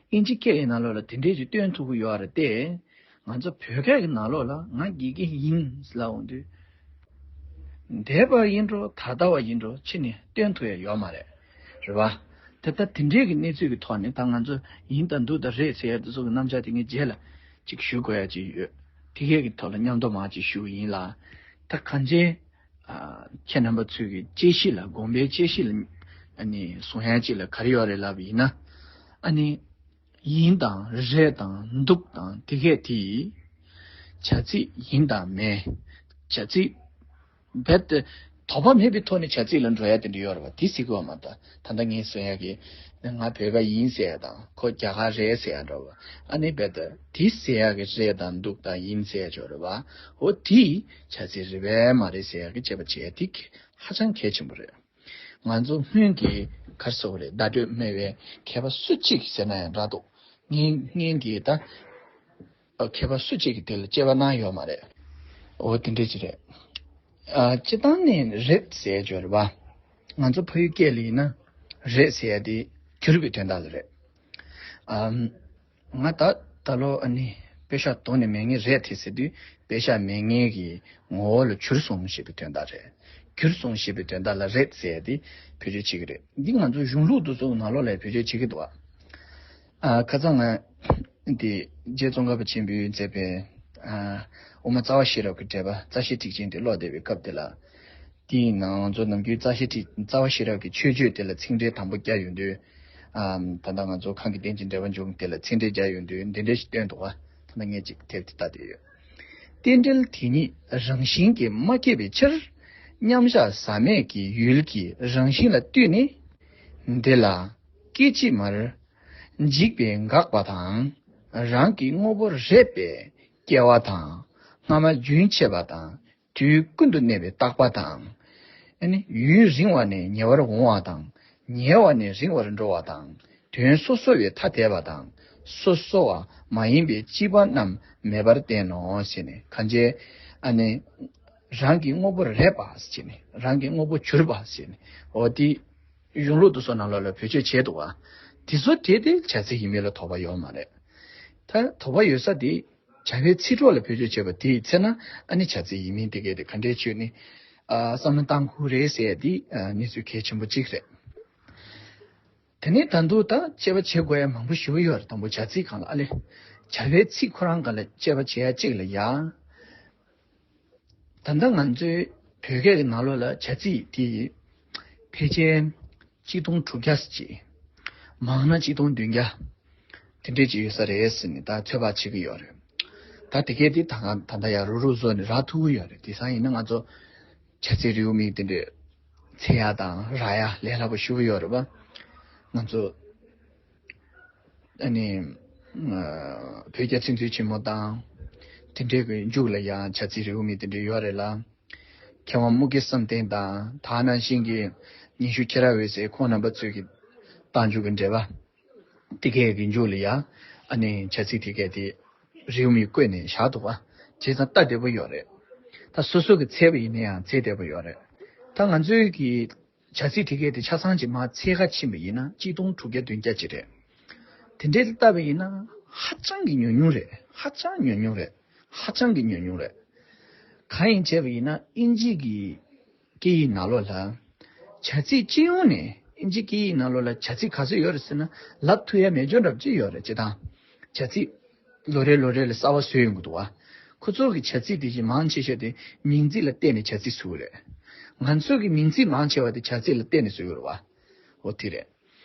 དབྱིན་ཇི་སྐད་ཡི་ནང་ལོགས་ལ་དེ་འདྲས་ཅིག་སྟོན་ཐུབ་ཀྱི་ཡོད་རེད་དེ། ང་ཚོ་བོད་སྐད་ཀྱི་ནང་ལོགས་ལ་ང་དགེ་རྒན་ཡིན་ལབ་འོང་དུས། འདས་པ་ཡིན་འགྲོ་ད་ལྟ་བ་ཡིན་འགྲོ་ཕྱི་ནས་སྟོན་ཐུབ་ཡག་ཡོད་མ་རེད། རེད་བ། དེ་ལྟ་དེ་འདྲས་ཀྱི་གནས་ཚུལ་གྱི་ཐོག་ནས་ད་ང་ཚོ་ཡིན་དང་འདུག་དང་རེད་ཟེར་ཡག་དེ་ཚོ་གི་རྣམ་གཞག་དེ་ངས་རྗེས་ལ་ཅིག་ཞུ་དགོས་ཡག་ཅིག་ཡོད། དེ་གས་ཀྱི་ཐོག་ལ་མཉམ་དུ་མར་ཅིག་ཞུ་གི་ཡིན་ལ། ད་གང་ཅི། ཨ། ཁྱེད་རྣམ་པ་ཚོས་ཀྱི་དཔྱད་གཞི་ལ་དགོངས་པའི་དཔྱད་གཞི་ལ་ཨ་ནི་གསུང་ཡག་ཅིག་ལ་ག་རེ་ཡོད་རེད་ལབ་པ་ཡིན་ན། ཨ་ནི་ཡིན་དང་རེད་དང་འདུག་དང་དེ་གས་དེ་བྱ་ཚིག་ཡིན་དང་མེད། བྱ་ཚིག་རྦད་དེ་དོགས་པ་མེད་པའི་ཐོག་ནས་བྱ་ཚིག་ལ་འགྲོ་ཡག་དེ་འདྲ་ཡོད་རེད་བ། དེ་ཟེར་གི་ཡོད་མ་རེད། ད་ལྟ་ངས་གསུང་ཡག་གི་ང་བོད་པ་ཡིན་ཟེར་ཡག་དང་ཁོ་རྒྱ་གར་རེད་ཟེར་ཡག་འདྲ་བ། ཨ་ནི་རྦད་དེ་དེ་ཟེར་ཡག་གི་རེད་དང་འདུག་དང་ཡིན་ཟེར་ཡག་ཅིག་ཡོད་རེད་བ། འོ་དེ་བྱ་ཚིག་རེད་པས་མ་རེད་ཟེར་ཡག་གི་དཔྱད་པ་བྱེད་ཡག་དེ་ཧ་ཅང་གལ་ཆེན་པོ་རེད། ང་ཚོ་སྔོན་གྱི་ག་རེ་ཟེར་དགོས་རེད། བརྡ་སྤྲོད་སྨྲས་པའི་མཁས་པ་སུ་གཅིག་ཟེར་ན་ཡང་འདྲ་འདུག་སྔོན་སྔོན་གྱི་ད་མཁས་པ་སུ་གཅིག་གིས་དེ་ལ་དཔྱད་པ་གནང་ཡོད་མ་རེད། འོ་དེ་འདྲས་ཅིག་རེད། ཨ། སྤྱིར་བཏང་ནས་རེད་ཟེར་ཡག་ཅིག་ཡོད་རེད་བ། ང་ཚོ་ཕ་ཡུལ་སྐད་ལ་ཡིན་ན་རེད་ཟེར་ཡག་དེ་གྱུར་པའི་དོན་དག་ལ་རེད། ཨམ། ང་ད་ད་ལོ་ཨ་ནི་པེ་ཤག་དོང་ནས་མེད་ངེས་རེད་དེ་ཟེར་དུས་པེ་ཤག་མེད་ངེས་ཀྱི་ངོ་བོ་ལ་གྱུར་སོང་ཞེས་པའི་དོན་དག་རེད། གྱུར་སོང་ཞེས་པའི་དོན་དག་ལ་རེད་ཟེར་ཏེ་བེད་སྤྱོད་བྱེད་ཀྱི་རེད། འདི་ང་ཚོ་གཞུང་ལུགས་དེ་ཚོ་ནང་ལོགས་ལ་བེད་སྤྱོད་བྱེད་ཀྱི་འདུག་ཨ། ཨ། ཁ་སང་ང་འདི་རྗེ་ཙོང་ཁ་པ་ཆེན་པོས་མཛད་པའི་ཨ། དབུ་མ་རྩ་བ་ཤེས་རབ་ཀྱི་འགྲེལ་པ་རྩ་ཤེ་ཐེག་ཆེན་དེ་ཀློག་བསྡད་པའི་སྐབས་དེ་ལ། དེའི་ནང་ང་ཚོ་ནམ་རྒྱུན་རྩ་ཤེ་ཐེག་རྩ་བ་ཤེས་རབ་ཀྱི་མཆོད་བརྗོད་དེ་ལ་ཚིག་འགྲེལ་དང་པོ་བརྒྱབ་ཡོང་དུས། ཨམ། ད་ལྟ་ང་ཚོ་གང་གི་རྟེན་ཅིང་འབྲེལ་བར་འབྱུང་དེ་ལ་ཚིག་འགྲེལ་བརྒྱབ་ཡོང་དུས་འདི་འདྲ་ཞིག་བཏོན་འདུག་ག་ད་ལྟ་ངས་ཅིག་དེབ་དེ་ལྟ་བསྡད་ཡོད། རྟེན་འབྲེལ་དེ་ཉིད་རང་བཞིན་གྱིས་མ་སྐྱེས་པའི་ཕྱིར། མཉམ་གཞག་ཟག་མེད་ཀྱི་ཡུལ་གྱི་རང་བཞིན་ལ་ལྟོས་ནས། འདི་ལ་སྐད་ཅིག་མར་འཇིག་པས་འགགས་པ་དང་། རང་གི་དངོས་པོ་རེད་པས་སྐྱེ་བ་དང་། སྔ་མ་རྒྱུན་ཆད་པ་དང་། དུས་ཀུན་ཏུ་གནས་པའི་རྟག་པ་དང་། ཨ་ནི་ཡུན་རིང་བ་ནས་ཉེ་བར་འོང་བ་དང་། ཉེ་བ་ནས་རིང་བར་འགྲོ་བ་དང་། དོན་སོ་སོ་བས་ཐ་དད་པ་དང་། སོ་སོ་བ་མ་ཡིན་པའི་སྤྱི་པ་རྣམས་མེད་པར་བསྟན་ནོ་ཞེས་ནས་གང་བྱས། ཨ་ནི་རང་གི་དངོས་པོ་རེད་པ་ཞེས་ནས་རང་གི་དངོས་པོ་གྱུར་པ་ཞེས་ནས་འོ་དེ་གཞུང་ལུགས་དེ་ཚོ་ནང་ལོགས་ལ་བེད་སྤྱོད་བྱས་འདུག་ག་དེ་ཚོ་དེ་དེ་བྱ་ཚིག་ཡིན་མིན་ལ་དོགས་པ་ཡོད་མ་རེད། ད་དོགས་པ་ཡོད་ས་དེ། བྱ་བའི་ཚིག་གྲོགས་ལ་བེད་སྤྱོད་བྱས་པ་དེའི་ཚེ་ན་ཨ་ནི་བྱ་ཚིག་ཡིན་མིན་དེ་གས་དེ་ག་འདྲའི་ཆོས་ནི། ཨ། བསམ་བློ་བཏང་དགོས་རེད་ཟེར་ཡ་དེ་ཨ། གནས་ཚུལ་གལ་ཆེན་པོ་གཅིག་རེད། དེ་ནས་ད་དུང་ད་དཔྱད་པ་བྱེད་དགོས་ཡ་མང་པོ་ཞེ་པོ་ཡོད་རེད། དང་པོ་བྱ་ཚིག་སྒང་ལ་ཨ་ལེ། བྱ་བའི་ཚིག་ཁོ་རང་སྒང་ལ་དཔྱད་པ་བྱེད་ཡ་གཅིག་ལ་ཡ། ད་ལྟ་ང་ཚོའི་བོད་སྐད་ཀྱི་ནང་ལོགས་ལ་བྱ་ཚིག་དེ་ཕལ་ཆེར་གཅིག་སྟོང་དྲུག་བརྒྱ་ཙམ་ཅིག་མང་ན་གཅིག་སྟོང་བདུན་བརྒྱ་དེ་འདྲས་ཅིག་ཡོད་ས་རེད་ཟེར་ནས་ད་ཚོད་དཔག་བྱེད་ཀྱི་ཡོད་རེད། ད་དེ་གས་དེ་ད་ང་ད་ལྟ་ཡང་རུག་རུག་བཟོ་ནས་རག་ཐུབ་ཀྱི་ཡོད་རེད། དེང་སང་ཡིན་ན་ང་ཚོ་བྱ་ཚིག་རེའུ་མིག་དེ་འདྲས་འཚོལ་ཡ་དང་རག་ཡ་ལས་སླ་པོ་ཞེ་པོ་ཡོད་རེད་པ། ང་ཚོ་ཨ་ནི་ཨ། བོད་རྒྱ་ཚིག་མཛོད་ཆེན་མོ་དང་དེ་འདྲའི་གི་མཇུག་ལ་ཡང་བྱ་ཚིག་རེའུ་མིག་དེ་འདྲ་ཡོད་རེད་ལ། མཁས་དབང་དམུ་དགེ་བསམ་གཏན་དང་ད་ནང་བཞིན་གྱི་ཉི་ཤུ་ཁྱི་ར་འོད་ཟེར་ཁོང་རྣམ་པ་ཚོས་ཀྱི་རྟགས་འཇུག་གི་འགྲེལ་པ་དེ་གས་ཀྱི་མཇུག་ལ་ཡང་ཨ་ནི་བྱ་ཚིག་དེ་གས་དེ་རེའུ་མིག་བཀོད་ནས་བཞག་འདུག་པ། བྱས་ཙང་ལྟ་བདེ་པོ་ཡོད་རེད། ད་སོ་སོ་གི་འཚོལ་བ་ཡིན་ན་ཡང་འཚོལ་བདེ་པོ་ཡོད་རེད། ད་ང་ཚོའི་གི་བྱ་ཚིག་དེ་གས་དེ་ཆ་ཚང་ཅིག་མར་འཚོལ་ག་ཕྱིན་པ་ཡིན་ན་གཅིག་སྟོང་དྲུག་བརྒྱ་བདུན་བརྒྱ་ཅིག་རེད། དེ་འདྲའི་ལྟ་བ་ཡིན་ན་ཧ་ཅང་གི་ཉུང་ཉུང་རེད། ཧ་ཅང་ཉུང་ཉུང་རེད། ཧ་ཅང་གི་ཉུང་ཉུང་རེད། གང་ཡིན་བྱས་པ་ཡིན་ན་དབྱིན་ཇི་གི་སྐད་ཡིག་ནང་ལོགས་ལ་བྱ་ཚིག་སྤྱི་ཡོངས་ནས་དབྱིན་ཇི་སྐད་ཡིག་ནང་ལོགས་ལ་བྱ་ཚིག་ག་ཚོད་ཡོད་རེད་ཟེར་ན་ལབ་ཐུབ་ཡ་མེད་འཇོག་འདྲ་པོ་ཅིག་ཡོད་རེད། སྤྱིར་བཏང་བྱ་ཚིག་ལོ་རེ་ལོ་རེ་ལ་གསར་བ་བཟོས་ཡོང་གི་འདུག་བ། ཁོ་ཚོ་གི་བྱ་ཚིག་དེ་བཞིན་མང་ཆེ་ཤོས་དེ་མིང་ཚིག་ལ་བརྟེན་ནས་བྱ་ཚིག་བཟོས་རེད། ང་ཚོ་གི་མིང་ཚིག་མང་ཆེ་བ་དེ་བྱ་ཚིག་ལ་བརྟེན་ནས་བཟོས་ཡོད་རེད་བ། འོ་དེ་རེད།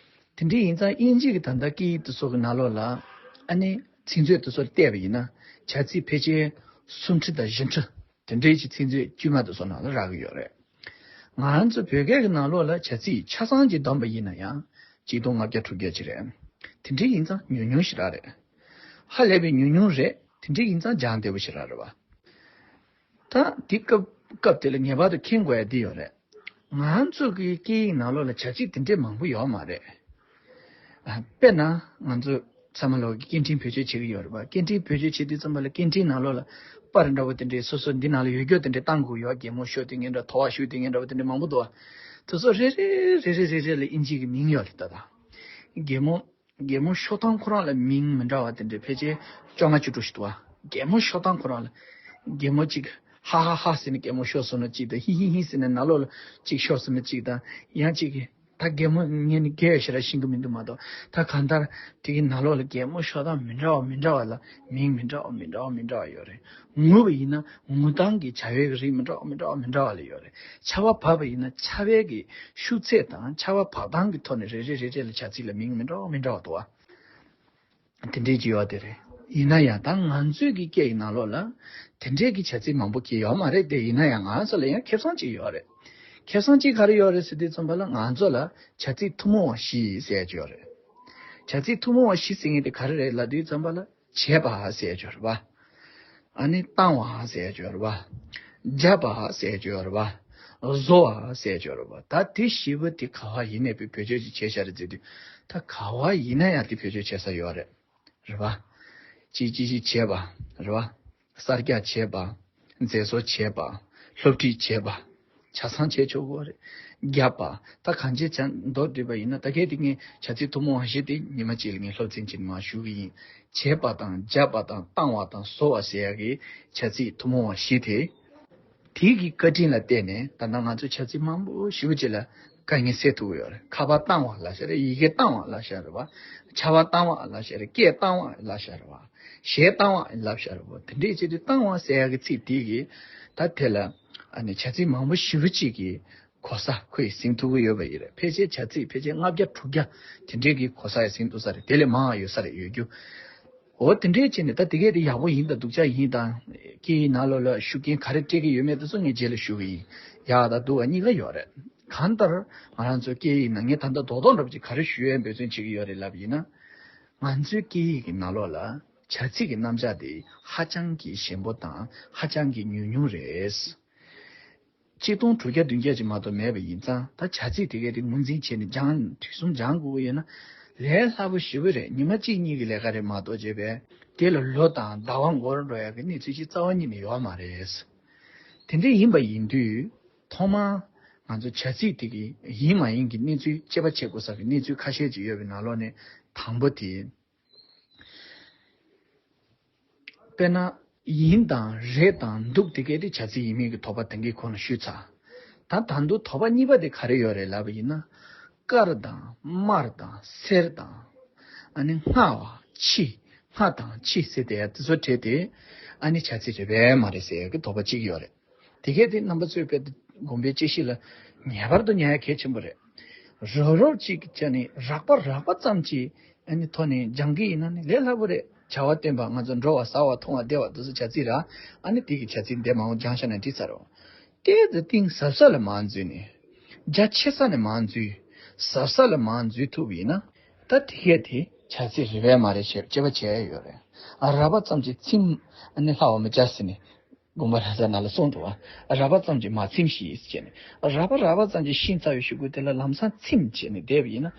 དེ་འདྲ་ཡིན་ཙང་དབྱིན་ཇི་གི་ད་ལྟ་སྐད་ཡིག་དེ་ཚོ་གི་ནང་ལོགས་ལ་ཨ་ནི་ཚིག་མཛོད་དེ་ཚོར་བལྟས་པ་ཡིན་ན་བྱ་ཚིག་ཕལ་ཆེར་སུམ་ཁྲི་དང་བཞི་ཁྲི་དེ་འདྲའི་ཅིག་ཚིག་མཛོད་དཀྱུས་མ་དེ་ཚོ་ནང་ལ་རག་གི་ཡོད་རེད། ང་ཚོ་བོད་སྐད་ཀྱི་ནང་ལོགས་ལ་བྱ་ཚིག་ཆ་ཚང་ཅིག་བསྡོམས་པ་ཡིན་ན་ཡང་གཅིག་སྟོང་ལྔ་བརྒྱ་དྲུག་བརྒྱ་ཅིག་རེད། དེ་འདྲ་ཡིན་ཙང་ཉུང་ཉུང་ཞིག་རང་རེད། ཧ་ལས་པའི་ཉུང་ཉུང་རེད། དེ་འདྲ་ཡིན་ཙང་སྦྱང་བདེ་པོ་ཞིག་རང་རེད་བ། ད་འདི་སྐབས་སྐབས་དེ་ལ་ངེས་པར་དུ་མཁྱེན་དགོས་ཡ་འདི་ཡོད་རེད། ང་ཚོ་གི་སྐད་ཡིག་ནང་ལོགས་ལ་བྱ་ཚིག་དེ་འདྲས་མང་པོ་ཡོད་མ་རེད། ཨ། དཔེར་ན་ང་ཚོ་ཚང་མ་ལོག་གི་སྐད་འཕྲིན་བེད་སྤྱོད་བྱེད་ཀྱི་ཡོད་རེད་པ། སྐད་འཕྲིན་བེད་སྤྱོད་བྱེད་དུས་ཙམ་པ་ལ་སྐད་འཕྲིན་ནང་ལོགས་ལ་པར་འདྲ་བོ་དེ་འདྲས་སོ་སོ་འདི་ནང་ལ་ཡོད་རྒྱུ་དེ་འདྲས་བཏང་དགོས་ཡོད། རྒན་མོ་ཤོ་དེ་ངན་འདྲ་བོ་དོ་བ་ཤོ་དེ་ངན་འདྲ་བོ་དེ་འདྲས་མང་པོ་འདུག་བ། དེ་ཚོ་རེ་རེ་རེ་རེ་རེ་རེ་ལ་དབྱིན་ཇི་གི་མིང་ཡོད་རེད་ད། ད་རྒན་མོ་རྒན་མོ་ཤོ་ཐང་ཁོ་རང་ལ་མིང་མི་འདྲ་བ་དེ་འདྲས་ཕལ་ཆེར་བཅོ་ལྔ་བཅུ་དྲུག་ཞིག་འདུག་བ། རྒན་མོ་ཤོ་ཐང་ཁོ་རང་ལ་རྒན་མོ་གཅིག་ཧ་ཧ་ཧ་ཟེར་ནས་རྒན་མོ་ཤོར་སོང་ན་གཅིག་དང་། ཧི་ཧི་ཧི་ཟེར་ནས་ནང་ལོགས་ལ་གཅིག་ཤོར་སོང་ན་གཅིག་དང་། ཡང་གཅིག་གིས་ད་རྒན་མོ་ངས་ནི་རྒས་ཞེ་དྲག་ཤེས་ཀྱི་མི་འདུག་མ་གཏོགས། ད་གང་ལྟར་དེ་གི་ནང་ལོགས་ལ་རྒན་མོ་ཤོ་ཐང་མི་འདྲ་བ་མི་འདྲ་བ་ལ་མིང་མི་འདྲ་བ་མི་འདྲ་བ་མི་འདྲ་བ་ཡོད་རེད། ངུ་བ་ཡིན་ན་ངུ་སྟངས་ཀྱི་བྱ་བའི་རིགས་མི་འདྲ་བ་མི་འདྲ་བ་མི་འདྲ་བ་ལ་ཡོད་རེད། ཆར་པ་བབས་པ་ཡིན་ན་ཆར་པའི་གི་ཤུགས་ཚད་དང་ཆར་པ་བབས་སྟངས་ཀྱི་ཐོག་ནས་རེ་རེ་རེ་རེ་ལ་བྱ་ཚིག་ལ་མིང་མི་འདྲ་བ་མི་འདྲ་བ་འདུག་བ། དེ་འདྲའི་ཅིག་ཡོད་དེ་རེད། ཡིན་ན་ཡང་ད་ང་ཚོའི་གི་སྐད་ཡིག་ནང་ལོགས་ལ་དེ་འདྲའི་གི་བྱ་ཚིག་མང་པོ་གི་ཡོད་མ་རེད་དེ། ཡིན་ན་ཡང་ང་ཚོ་ལ་ཡང་ཁེ་བཟང་ཅིག་ཡོད་རེད། ཁེ་བཟང་ཅིག་ག་རེ་ཡོད་རེད་ཟེར་དུས་ཙམ་པ་ལ་ང་ཚོ་ལ་བྱ་ཚིག་ཐུན་མོང་བ་བཞི་ཟེར་ཡ་ཅིག་ཡོད་རེད། བྱ་ཚིག་ཐུན་མོང་བ་བཞི་ཟེར་མཁན་དེ་ག་རེ་རེད་ལབ་དུས་ཙམ་པ་ལ་བྱས་པ་ཟེར་ཡ་ཅིག་ཡོད་རེད་བ། ཨ་ནི་བཏང་བ་ཟེར་ཡ་ཅིག་ཡོད་རེད་བ། བརྒྱབ་པ་ཟེར་ཡ་ཅིག་ཡོད་རེད་བ། བཟོ་བ་ཟེར་ཡ་ཅིག་ཡོད་རེད་བ། ད་དེ་བཞི་པོ་དེ་ག་བ་ཡིན་ནའི་བེད་སྤྱོད་ཅིག་བྱས་བཞག་རེད་ཟེར་དུས། ད་ག་བ་ཡིན་ན་ཡང་དེ་བེད་སྤྱོད་བྱེད་ས་ཡོད་རེད། རེད་བ། ཅི་ཅི་ཞིག་བྱས་པ། རེད་བ། གསར་རྒྱག་བྱས་པ། མཛེས་བཟོ་བྱས་པ། སློབ་ཁྲིད་བྱས་པ། ཆ་ཚང་བྱས་ཆོག་གི་རེད། བརྒྱབ་པ། ད་གང་ཅི་བྱ་མདོར་བསྡུས་པ་ཡིན་ན་ད་གལ་ཏེ་ངས་བྱ་ཚིག་ཐུན་མོང་བ་བཞི་དེ་ཉི་མ་གཅིག་ལ་ངས་སློབ་ཚན་གཅིག་མར་ཞུ་གི་ཡིན། བྱས་པ་དང་བརྒྱབ་པ་དང་བཏང་བ་དང་བཟོ་བ་ཟེར་ཡ་གི་བྱ་ཚིག་ཐུན་མོང་བ་བཞི་དེ། དེ་གི་བཀའ་དྲིན་ལ་བརྟེན་ནས་ད་ལྟ་ང་ཚོ་བྱ་ཚིག་མང་པོ་ཞེ་པོ་ཅིག་ལ་དཀའ་ངལ་སེལ་ཐུབ་ཀྱི་ཡོད་རེད། ཁ་པར་བཏང་བ་ལབ་ཤག་རེད། ཡི་གེ་བཏང་བ་ལབ་ཤག་རེད་བ། ཆར་པ་བཏང་བ་ལབ་ཤག་རེད། སྐད་བཏང་བ་ལབ་ཤག་རེད་བ། གཞས་བཏང་བ་ལབ་ཤག་རེད་བ། དེ་འདྲས་བྱས་དུས་བཏང་བ་ཟེར་ཡག་གི་ཚིག་དེ་གིས་ད་དེ་ལ་ཨ་ནི་བྱ་ཚིག་མང་པོ་ཞེ་པོ་ཅིག་གི་གོ་ས་ཁོས་ཟིན་ཐུབ་ཀྱི་ཡོད་པ་ཡིན་རེད། ཕལ་ཆེར་བྱ་ཚིག་ཕལ་ཆེར་ལྔ་བརྒྱ་དྲུག་བརྒྱ་དེ་འདྲས་ཀྱི་གོ་ས་ཡང་ཟིན་ཐུབ་ས་རེད། དེ་ལས་མང་བ་ཡོད་ས་རེད། ཡོད་རྒྱུ། འོ་དེ་འདྲས་བྱས་ནས་ད་དེ་གས་དེ་ཡག་པོ་ཡིན་དང་སྡུག་ཅག་ཡིན་དང་། སྐད་ཡིག་ནང་ལོགས་ལ་ཤུགས་རྐྱེན་ག་རེ་སྤྲད་ཀྱི་ཡོད་མེད་དེ་ཚོ་ངས་རྗེས་ལ་ཞུ་གི་ཡིན། ཡག་དང་སྡུག་གཉིས་ཀ་ཡོད་རེད། གང་ལྟར་ང་རང་ཚོའི་སྐད་ཡིག་ནང་ངས་ད་ལྟ་རྡོག་རྡོག་འདྲ་པོ་ཅིག་ག་རེ་ཞུ་ཡས་འབད་བརྩོན་བྱེད་ཀྱི་ཡོད་རེད་ལབ་ཡིན་ན། ང་ཚོའི་སྐད་ཡིག་གི་ནང་ལོགས་ལ་བྱ་ཚིག་གི་རྣམ་གཞག་དེ་ཧ་ཅང་གི་ཞན་པོ་དང་ཧ་ཅང་གི་ཉུང་ཉུང་རེད། ཆིག་སྟོང་དྲུག་བརྒྱ་བདུན་བརྒྱ་ཅིག་མ་གཏོགས་མེད་པ་ཡིན་ཙང་། ད་བྱ་ཚིག་དེ་གས་དེ་ངོས་འཛིན་བྱས་ནས་སྦྱང་། དུས་གསུམ་སྦྱང་དགོས་ཀྱི་ཡོད་ན་ལས་སླ་པོ་ཞེ་པོ་རེད། ཉི་མ་གཅིག་གཉིས་ཀྱི་ལས་ཀ་རེད་མ་གཏོགས། བྱས་པས་དེ་ལ་ལོ་དང་ཟླ་བ་འགོར་འགྲོ་ཡག་གི་གནས་ཚུལ་ཞིག་རྩ་བ་ཉིད་ནས་ཡོད་མ་རེད། དེ་འདྲ་ཡིན་པ་ཡིན་དུས་ཐོག་མར་ང་ཚོ་བྱ་ཚིག་དེ་གི་ཡིན་མ་ཡིན་གྱི་གནས་ཚུལ་དཔྱད་པ་བྱེད་དགོས་ས་གི་གནས་ཚུལ་ཁ་ཤས་ཅིག་ཡོད་པའི་ནང་ལོགས་ནས་དང་པོ་དེ། དཔེར་ན། ཡིན་དང་རེད་དང་འདུག་དེ་གས་དེ་བྱ་ཚིག་ཡིན་མིན་གྱི་དོགས་པ་དེང་གི་གོང་ལ་ཞུས་ཚར། ད་ད་དུང་དོགས་པ་གཉིས་པ་དེ་ག་རེ་ཡོད་རེད་ལབ་པ་ཡིན་ན། དཀར་དང་དམར་དང་སེར་དང་། ཨ་ནི་སྔ་བ་ཕྱི། སྔ་དང་ཕྱི་ཟེར་དེ་དེ་ཚོ་བྲིས་ཏེ། ཨ་ནི་བྱ་ཚིག་རེད་པས་མ་རེད་ཟེར་ཡག་གི་དོགས་པ་གཅིག་ཡོད་རེད། དེ་གས་དེ་རྣམ་པ་ཚོས་དཔེ་དགོངས་པའི་དཔྱད་གཞི་ལ་ངེས་པར་དུ་ཉར་ཡ་གལ་ཆེན་པོ་རེད། རོབ་རོབ་ཅིག་བྱས་ནས་རགས་པ་རགས་པ་ཙམ་ཅིག་ཨ་ནི་ཐོག་ནས་སྦྱང་གི་ཡིན་ན་ནི་ལས་སླ་པོ་རེད། བྱ་བ་བསྟན་པ། ང་ཚོ་འགྲོ་བ་ཟ་བ་འཐུང་བ་བདེ་བ་དེ་ཚོ་བྱ་ཚིག་ར། ཨ་ནི་དེ་གི་བྱ་ཚིག་འདི་མང་པོ་སྦྱང་བཞག་ན་འགྲིག་ས་རེད། དེ་ཚོ་གཏིང་ཟབ་ས་ལ་མར་འཛུལ་ནས། རྒྱ་ཆེ་ས་ནས་མར་འཛུལ། ཟབ་ས་ལ་མར་འཛུལ་ཐུབ་པ་ཡིན་ན། ད་དེ་གས་དེ་བྱ་ཚིག་རེད་པས་མ་རེད་ཞེས་དཔྱད་པ་བྱས་ཡོད་རེད། ཨ། རགས་པ་ཙམ་གྱིས་ཚིམ། ཨ་ནི་སླ་བ་མི་བྱ་ཟེར་ནས། དགོངས་པ་རབ་གསལ་ནང་ལ་གསུངས་འདུག་བ། རགས་པ་ཙམ་གྱིས་མ་ཚིམ་ཞིག་ཟེར་ནས། རགས་པ་རགས་པ་ཙམ་གྱིས་ཤེས་ཚར་བའི་གཞུག་གུ་དེ་ལ་ལམ་སང་ཚིམ་བྱས་ནས་བསྡད་པ་ཡིན་ན།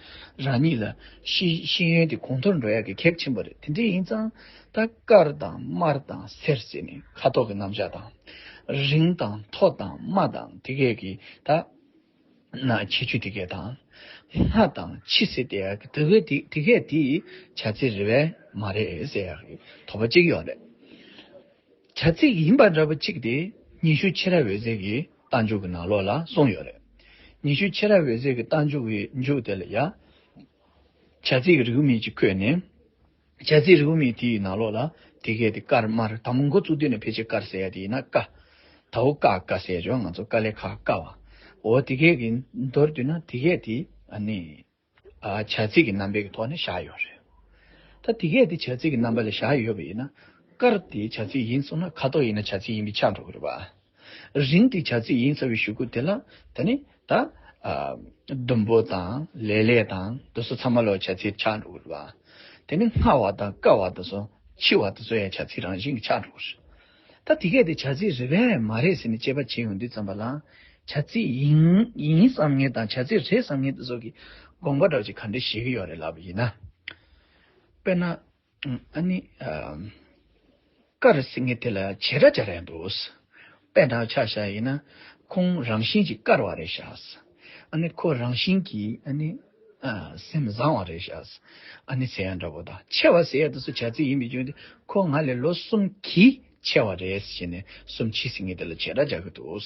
རང་ཉིད་ལ་ཤེས་ཤེས་ཡོན་དེ་གོང་མཐོར་འགྲོ་ཡག་གི་གལ་ཆེན་པོ་རེད། དེ་འདྲ་ཡིན་ཙང་ད་དཀར་དང་དམར་དང་སེར་ཟེར་ནས་ཁ་དོག་གི་རྣམ་གཞག་དང་། རིང་དང་མཐོ་དང་དམའ་དང་དེ་གས་ཀྱི་ད་ན་ཁྱད་ཆོས་དེ་གས་དང་། སྔ་དང་ཕྱི་ཟེར་དེ་ཡག་གི་དེ་གས་དེ་དེ་གས་དེ་བྱ་ཚིག་རེད་པས་མ་རེད་ཟེར་ཡག་གི་དོགས་པ་གཅིག་ཡོད་རེད། བྱ་ཚིག་ཡིན་པ་འདྲ་པོ་གཅིག་དེ། ཉི་ཤུ་ཕྱི་རབས་འོད་ཟེར་གྱི་རྟགས་འཇུག་གི་ནང་ལོགས་ལ་གསུངས་ཡོད་རེད། ཉི་ཤུ་ཕྱི་རབས་འོད་ཟེར་གྱི་རྟགས་འཇུག་གི་མཇུག་དེ་ལ་ཡ། བྱ་ཚིག་རེའུ་མིག་ཅིག་བཀོད་ནས། བྱ་ཚིག་རེའུ་མིག་དེའི་ནང་ལོགས་ལ་དེ་གས་དེ་དཀར་དམར་དང་པོ་འགོ་བཙུགས་དུས་ནས་ཕལ་ཆེར་དཀར་ཟེར་ཡ་དེ་ཡིན་ན་ཀ། དའོ་ཀ་ཀ་ཟེར་ཡ་ཅོ་ང་ཚོ་ཀ་ལས་ཁ་ཀ་བ། འོ་དེ་གས་ཀྱི་མདོར་བསྡུས་ན་དེ་གས་དེ་ཨ་ནི། ཨ་བྱ་ཚིག་གི་རྣམ་པའི་གི་ཐོག་ནས་བཞག་ཡོད་རེད། ད་དེ་གས་དེ་བྱ་ཚིག་གི་རྣམ་པ་ལ་བཞག་ཡོད་པ་ཡིན་ན། དཀར་དེ་བྱ་ཚིག་ཡིན་སོང་ན་ཁ་དོག་ཡིན་ན་བྱ་ཚིག་ཡིན་པས་ཆགས་འགྲོ་གི་རེད་པ། རིང་དེ་བྱ་ཚིག་ཡིན་ཚར་བའི་གཞུག་གུ་དེ་ལ་ད་ནི་ད། ཨ་ཟླུམ་པོ་དང་ལེབ་ལེབ་དང་དེ་ཚོ་ཚང་མ་ལོ་བྱ་ཚིག་ཆགས་འགྲོ་གི་རེད་པ། དེ་ནི་སྔ་བ་དང་བསྐལ་བ་དེ་ཚོ་འཆི་བ་དེ་ཚོ་ཡང་བྱ་ཚིག་རང་བཞིན་གྱིས་ཆགས་འགྲོ་གི་རེད། ད་དེ་གས་དེ་བྱ་ཚིག་རེད་པས་མ་རེད་ཟེར་ནས་དཔྱད་པ་བྱེད་ཡོང་དུས་ཙམ་པ་ལ། བྱ་ཚིག་ཡིན་ཡིན་བསམ་མཁན་དང་བྱ་ཚིག་རེད་བསམ་མཁན་དེ་ཚོ་གི་དགོངས་པ་འདྲ་བོ་ཅིག་ག་འདྲ་བཞེས་ཀྱི་ཡོད་རེད་ལབ་པ་ཡིན་ན། དཔེར་ན། ཨ་ནི། ཨ་དཀར་ཟེར་མཁན་དེ་ལ་བྱེད་སྒྲ་སྦྱར་ཡ་འདུག། དཔེར་ན་ཆ་བཞག་ཡིན་ན། ཁོང་རང་བཞིན་གྱིས་དཀར་བ་རེད་ཤག། ཨ་ནི་ཁོ་རང་བཞིན་གྱིས་ཨ་ནི། ཨ་སེམས་བཟང་བ་རེད་ཤག། ཨ་ནི་ཟེར་ཡ་འདྲ་པོ་དང་ཆེ་བ་ཟེར་ཡ་དེ་ཚོ་བྱ་ཚིག་ཡིན་པའི་རྒྱུ་མཚན་ཁོ་ང་ལས་ལོ་གསུམ་གྱིས་ཆེ་བ་རེད་ཟེར་ནས་གསུམ་གྱིས་ཟེར་མཁན་དེ་ལ་བྱེད་སྒྲ་སྦྱར་གྱི་འདུག།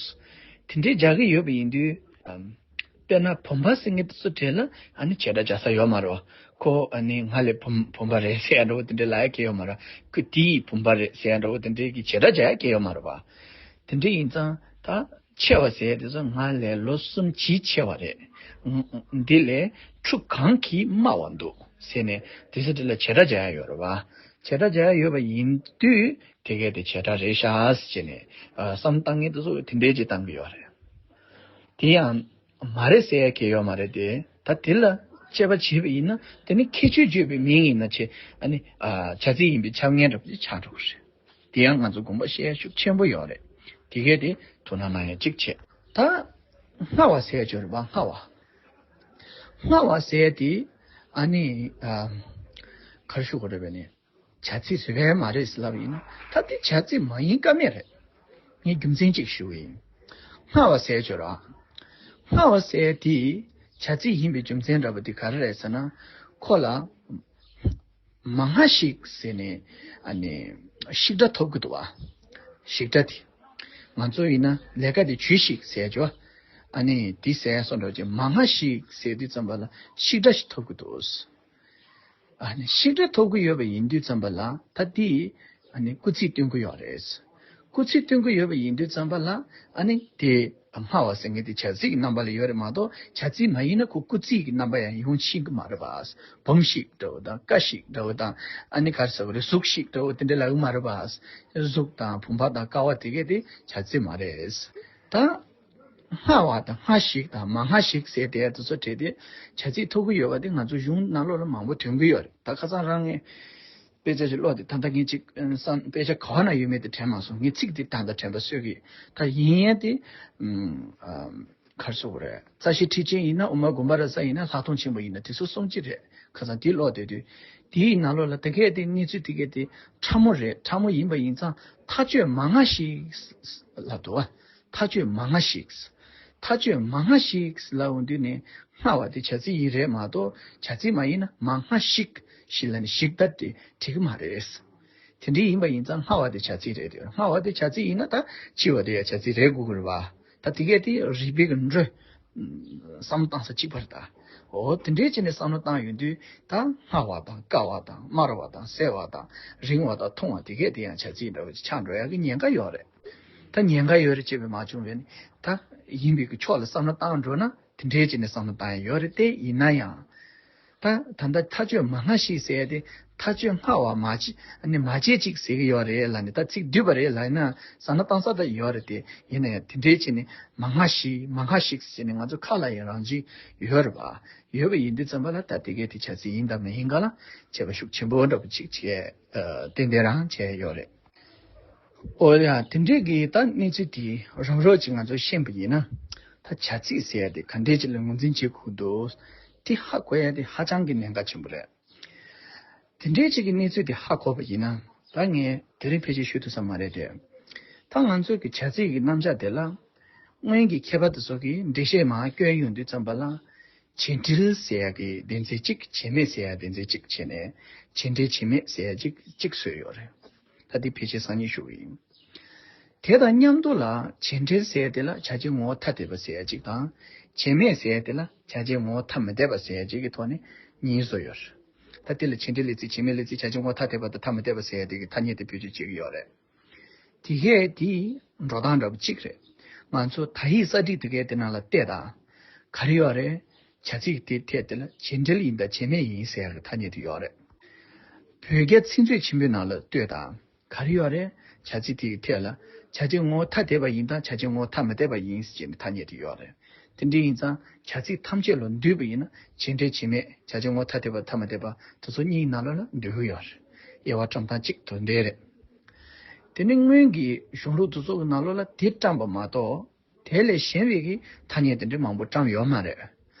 དེ་འདྲའི་སྦྱར་གྱི་ཡོད་པ་ཡིན་དུས། ཨམ། དཔེར་ན་བུམ་པ་ཟེར་མཁན་དེ་ཚོ་གྲས་ལ་ཨ་ནི་བྱེད་སྒྲ་སྦྱར་ས་ཡོད་མ་རེད་པ། ཁོ་ཨ་ནི་ང་ལས་བུམ་བུམ་པ་རེད་ཟེར་ཡ་འདྲ་པོ་དེ་འདྲའི་ལབ་ཡ་གང་ཡང་ཡོད་མ་རེད་པ། ཁོ་དེ་ཡི་བུམ་པ་རེད་ཟེར་ཡ་འདྲ་པོ་དེ་འདྲའི་གི་བྱེད་སྒྲ་སྦྱར་ཡ་གང་ཡང་ཡོད་མ་རེད་པ། དེ་འདྲ་ཡིན་ཙང་ད་ཆེ་བ་ཟེར་ཡ་དེ་ཚོ་ང་ལས་ལོ་གསུམ་གྱིས་ཆེ་བ་རེད། འདི་ལས་ཁྲུ་གང་གིས་དམའ་བ་འདུག་ཟེར་ནས་དེ་ཚོ་དེ་ལ་བྱེད་སྒྲ་སྦྱར་ཡ་ཡོད་རེད་པ། བྱེད་སྒྲ་སྦྱར་ཡ་ཡོད་པ་ཡིན་དུས། དེ་གས་དེ་བྱེད་སྒྲ་རེད་ཤག་ཟེར་ནས་ཨ་བསམ་བཏང་མཁན་དེ་ཚོ་དེ་འདྲའི་ཅིག་བཏང་གི་ཡོད་རེད། དེ་ཡང་མ་རེད་ཟེར་ཡ་གང་ཡང་ཡོད་མ་རེད་དེ། ད་དེ་ལ་དཔྱད་པ་བྱས་པ་ཡིན་ན་དེ་ནི་ཁྱད་ཆོས་བརྗོད་པའི་མིང་ཡིན་ན་ཆེ་ཨ་ནི་ཨ་བྱ་ཚིག་ཡིན་པས་ཁྱབ་མཁན་འདྲ་པོ་ཅིག་ཆགས་འགྲོ་གི་རེད། དེ་ཡང་ང་ཚོ་དགོངས་པ་བཞེས་ཡ་ཤུགས་ཆེན་པོ་ཡོད་རེད། དེ་གས་དེ་ཐུགས་སྣང་གནང་ཡ་གཅིག་བྱས། ད་སྔ་བ་ཟེར་ཡ་ཅིག་ཡོད་རེད་པ། སྔ་བ། སྔ་བ་ཟེར་ཡ་དེ་ཨ་ནི་ཨ་ག་རེ་ཞུ་དགོས་རེད་པས་ནི། བྱ་ཚིག་རེད་པས་མ་རེད་ཟེར་ལབ་ཡིན་ན་ད་དེ་བྱ་ཚིག་མ་ཡིན་ཀ་མེད་རེད། ངས་རྒྱུ་མཚན་གཅིག་ཞུ་གི་ཡིན། སྔ་བ་ཟེར་ཅོ་ར། སྔ་བ་ཟེར་དེ་བྱ་ཚིག་ཡིན་པའི་རྒྱུ་མཚན་འདྲ་པོ་དེ་ག་རེ་རེད་ཟེར་ན། ཁོ་ལ་མ་སྔ་ཞིག་ཟེར་ནས་ཨ་ནི་ཞིག་སྒྲ་ཐོབ་གི་འདུག་བ། ཞིག་སྒྲ་དེ་ང་ཚོ་ཡིན་ན་ལས་ཀ་དེ་བྱོས་ཤིག་ཟེར་ཅོ། ཨ་ནི་དེ་ཟེར་སོང་འདྲ་བོ་ཅིག་མ་སྔ་ཞིག་ཟེར་དུས་ཙམ་པ་ལ་ཞིག་སྒྲ་ཞིག་ཐོབ་གི་འདུག། ཨ་ནི་ཞིག་སྒྲ་ཐོབ་ཀྱི་ཡོད་པ་ཡིན་དུས་ཙམ་པ་ལ་ད་དེ་ཨ་ནི་སྐུལ་ཚིག་སྟོན་གྱི་ཡོད་རེད། སྐུལ་ཚིག་སྟོན་གྱི་ཡོད་པ་ཡིན་དུས་ཙམ་པ་ལ་ཨ་ནི་དེ་སྔ་བ་ཟེར་མཁན་དེ་བྱ་ཚིག་གི་རྣམ་པ་ལ་ཡོད་རེད་མ་གཏོགས་བྱ་ཚིག་མ་ཡིན་ན་ཁོ་སྐུལ་ཚིག་གི་རྣམ་པ་ཡང་ཡོང་ཤེས་ཀྱི་མ་རེད་པ། བུམ་ཞིག་འདྲ་བོ་དང་ཀ་ཞིག་འདྲ་བོ་དང་ཨ་ནི་ག་རེ་ཟེར་དགོས་རེད། གཟུགས་ཤིག་འདྲ་བོ་དེ་འདྲ་ལབ་ཀྱི་མ་རེད་པ། གཟུགས་དང་བུམ་པ་དང་ཀ་བ་དེ་གས་དེ་བྱ་ཚིག་མ་རེད། ད། སྔ་བ་དང་སྔ་ཞིག་དང་མ་སྔ་ཞིག་ཟེར་དེ་དེ་ཚོ་བྲིས་ཏེ་བྱ་ཚིག་ཐོབ་ཀྱི་ཡོད་པ་དེ་ང་ཚོ་གཞུང་ནང་ལོགས་ལ་མང་པོ་ཐོན་གྱི་ཡོད་རེད། ད་ཁ་སང་རང་ངས་དཔེ་ཆ་ཞིག་ཀློག་དེ་ད་ལྟ་ངས་ཅིག་བསམ་དཔེ་ཆ་ག་བ་ན་ཡོད་མེད་དེ་དྲན་མ་སོང་། ངས་ཚིག་དེ་ད་ལྟ་དྲན་པ་གསོས་ཀྱི་ད་ཡིན་ཡང་དེ་ག་རེ་ཟེར་དགོས་རེད། རྩ་ཤེ་ཁྲིད་ཅན་ཡིན་ན་དབུ་མ་དགོན་པ་ར་ས་ཡིན་ན་ལྷག་མཐོང་ཆེན་པོ་ཡིན་ན་དེ་ཚོ་གསུང་གི་རེད། ཁ་སང་དེ་ཀློག་དེ་དུས་དེའི་ནང་ལོགས་ལ་དེ་གས་དེ་གནས་ཚུལ་དེ་གས་དེ་ཕྲ་མོ་རེད། ཕྲ་མོ་ཡིན་པ་ཡིན་ཙང་མཐའ་དཔྱོད་མ་སྔ་ཞིག་ལབ་འདུག་བ། མཐའ་དཔྱོད་མ་སྔ་ཞིག་མཐའ་དཔྱོད་མ་སྔ་ཞིག་ལབ་འོང་དུས་ནས་སྔ་བ་དེ་བྱ་ཚིག་ཡིན་རེད་མ་གཏོགས་བྱ་ཚིག་མ་ཡིན་ན་མ་སྔ་ཞིག་ཞིག་ལ་ནི་ཞིག་ད་དེ་འགྲིག་གི་མ་རེད། དེ་འདྲ་ཡིན་པ་ཡིན་ཙང་སྔ་བ་དེ་བྱ་ཚིག་རེད་དེ། སྔ་བ་དེ་བྱ་ཚིག་ཡིན་ན་ད་འཆི་བ་དེ་ཡང་བྱ་ཚིག་རེད་དགོས་ཀྱི་རེད་བ། ད་དེ་གས་དེ་རིགས་པའི་གི་འགྲོས། བསམ་བློ་བཏང་ས་གཅིག་པ་རེད་ད། འོ་དེ་འདྲའི་བྱས་ནས་བསམ་བློ་བཏང་ཡོང་དུས་ད་སྔ་བ་དང་བསྐལ་བ་དང་དམར་བ་དང་གསལ་བ་དང་རིང་བ་དང་ཐུང་བ་དེ་གས་དེ་ཡང་བྱ་ཚིག་འདྲ་བོ་ཅིག་ཆགས་འགྲོ་ཡག་གི་ཉེན་ཁ་ཡོད་རེད། ད་ཉེན་ཁ་ཡོད་རེད་ཅེས་པའི་མ་བྱུང་བས་ནི་ད་ཡིན་པའི་གི་ཕྱོགས་ལ་བསམ་བློ་བཏང་འགྲོ་ན་དེ་འདྲའི་བྱས་ནས་བསམ་བློ་བཏང་ཡག་ཡོད་རེད་དེ། ཡིན་ན་ཡང་ད་ད་ལྟ་མཐའ་དཔྱོད་མ་སྔ་ཞིག་ཟེར་ཡ་དེ་མཐའ་དཔྱོད་སྔ་བ་མ་བྱེད་ནི་མ་བྱེད་ཅིག་ཟེར་གི་ཡོད་རེད་ལབ་ནས་ད་ཚིག་བསྡུས་པ་རེད་ལབ་ན་བསམ་བློ་བཏང་ས་ད་ཡོད་རེད་དེ། ཡིན་ན་ཡང་དེ་འདྲའི་བྱས་ནས་མ་སྔ་ཞིག་མ་སྔ་ཞིག་ཟེར་ནས་ང་ཚོ་ཁ་ལ་ཡང་རང་བཞིན་ཡོད་རེད་པ། ཡོད་པ་ཡིན་དུས་ཙམ་པ་ལ་ད་དེ་གས་དེ་བྱ་ཚིག་ཡིན་དང་མ་ཡིན་ག་ལ་དཔྱད་པ་ཤུགས་ཆེན་པོ་འདྲ་པོ་ཅིག་བྱས་ཏན་ཏན་རང་བྱས་ཡོད་རེད། ཨོ་ཡ་དེ་འདྲས་ཀྱི་ད་གནས་ཚུལ་དེ་རོབ་རོབ་ཅིག་ང་ཚོ་ཤེས་པ་ཡིན་ན་ད་བྱ་ཚིག་ཟེར་ཡ་དེ་ག་འདྲས་ཅིག་ལ་ངོས་འཛིན་བྱེད་དགོས་འདུག་དེ་ཧ་གོ་ཡ་དེ་ཧ་ཅང་གི་གནད་འགག་ཆེན་པོ་རེད། དེ་འདྲའི་ཅིག་གི་གནས་ཚུལ་དེ་ཧ་གོ་བ་ཡིན་ན་ད་ངས་དེ་རིང་ཕལ་ཆེར་ཞུ་ཐུབ་ས་མ་རེད་དེ། ད་ང་ཚོ་གི་བྱ་ཚིག་གི་རྣམ་གཞག་དེ་ལ་སྔོན་གྱི་མཁས་པ་དེ་ཚོ་གིས་འགྲེལ་བཤད་མར་བསྐྱོན་ཡོང་དུས་ཙམ་པ་ལ་བྱེད་འབྲེལ་ཟེར་ཡ་གི་སྡེ་ཚན་གཅིག་བྱེད་མེད་ཟེར་ཡ་སྡེ་ཚན་གཅིག་བྱས་ནས་བྱེད་འབྲེལ་བྱེད་མེད་ཟེར་ཡ་གཅིག་གཅིག་བཟོས་ཡོད་རེད། ད་དེ་ཕལ་ཆེར་སང་ཉིན་ཞུ་གི་ཡིན། དེ་དང་མཉམ་དུ་ལ་བྱེད་འབྲེལ་ཟེར་དེ་ལ་བྱ་བྱེད་ངོ་བོ་ཐ་དད་པ་ཟེར་ཡ་གཅིག་དང་། བྱེད་མེད་ཟེར་དེ་ལ་བྱ་བྱེད་ངོ་བོ་ཐ་མི་དད་པ་ཟེར་ཡ་གཅིག་གི་ཐོག་ནས་གཉིས་བཟོ་ཡོད་རེད། ད་དེ་ལ་བྱེད་འབྲེལ་ལས་ཚིག་བྱེད་མེད་ལས་ཚིག་བྱ་བྱེད་ངོ་བོ་ཐ་དད་པ་དང་ཐ་མི་དད་པ་ཟེར་ཡ་དེ་གི་ཐ་སྙད་དེ་བེད་སྤྱོད་བྱེད་ཀྱི་ཡོད་རེད། དེ་གས་དེ་འགྲོ་སྟངས་འདྲ་པོ་གཅིག་རེད། ང་ཚོ་དག་ཡིག་གསར་བསྒྲིགས་དེ་གས་དེ་ནང་ལ་བལྟས་དང་། ག་རེ་ཡོད་རེད། བྱ་ཚིག་དེའི་ཐད་དེ་ལ་བྱེད་འབྲེལ་ཡིན་དང་བྱེད་མེད་ཡིན་ཟེར་ཡ་གི་ཐ་སྙད་དེ་ཡོད་རེད། བོད་རྒྱ་ཚིག་མཛོད་ཆེན་པོའི་ནང་ལ་ལྟོས་དང་། ག་རེ་ཡོད་རེད། བྱ་ཚིག་དེའི་ཐད་ལ་བྱ་བྱེད་ངོ་བོ་ཐ་དད་པ་ཡིན་དང་བྱ་བྱེད་ངོ་བོ་ཐ་མི་དད་པ་ཡིན་ཟེར་གྱི་ཐ་སྙད་དེ་ཡོད་རེད། དེ་འདྲ་ཡིན་ཙང་བྱ་ཚིག་ཐམས་ཅད་ལ་འདུས་པ་ཡིན་ན་བྱེད་འབྲེལ་བྱེད་མེད་བྱ་བྱེད་ངོ་བོ་ཐ་དད་པ་ཐ་མི་དད་པ་དེ་ཚོ་གཉིས་ནང་ལོགས་ལ་འདུས་ཀྱི་ཡོད་རེད། དབྱེ་བ་བཀྲམ་སྟངས་གཅིག་དེ་འདྲ་རེད། དེ་ནི་སྔོན་གྱི་གཞུང་ལུགས་དེ་ཚོ་གི་ནང་ལོགས་ལ་དེ་བཀྲམ་པ་མ་གཏོགས། དེ་ལས་གཞན་པའི་གི་ཐ་སྙད་དེ་འདྲ་མང་པོ་བཀྲམ་ཡོད་མ་རེད།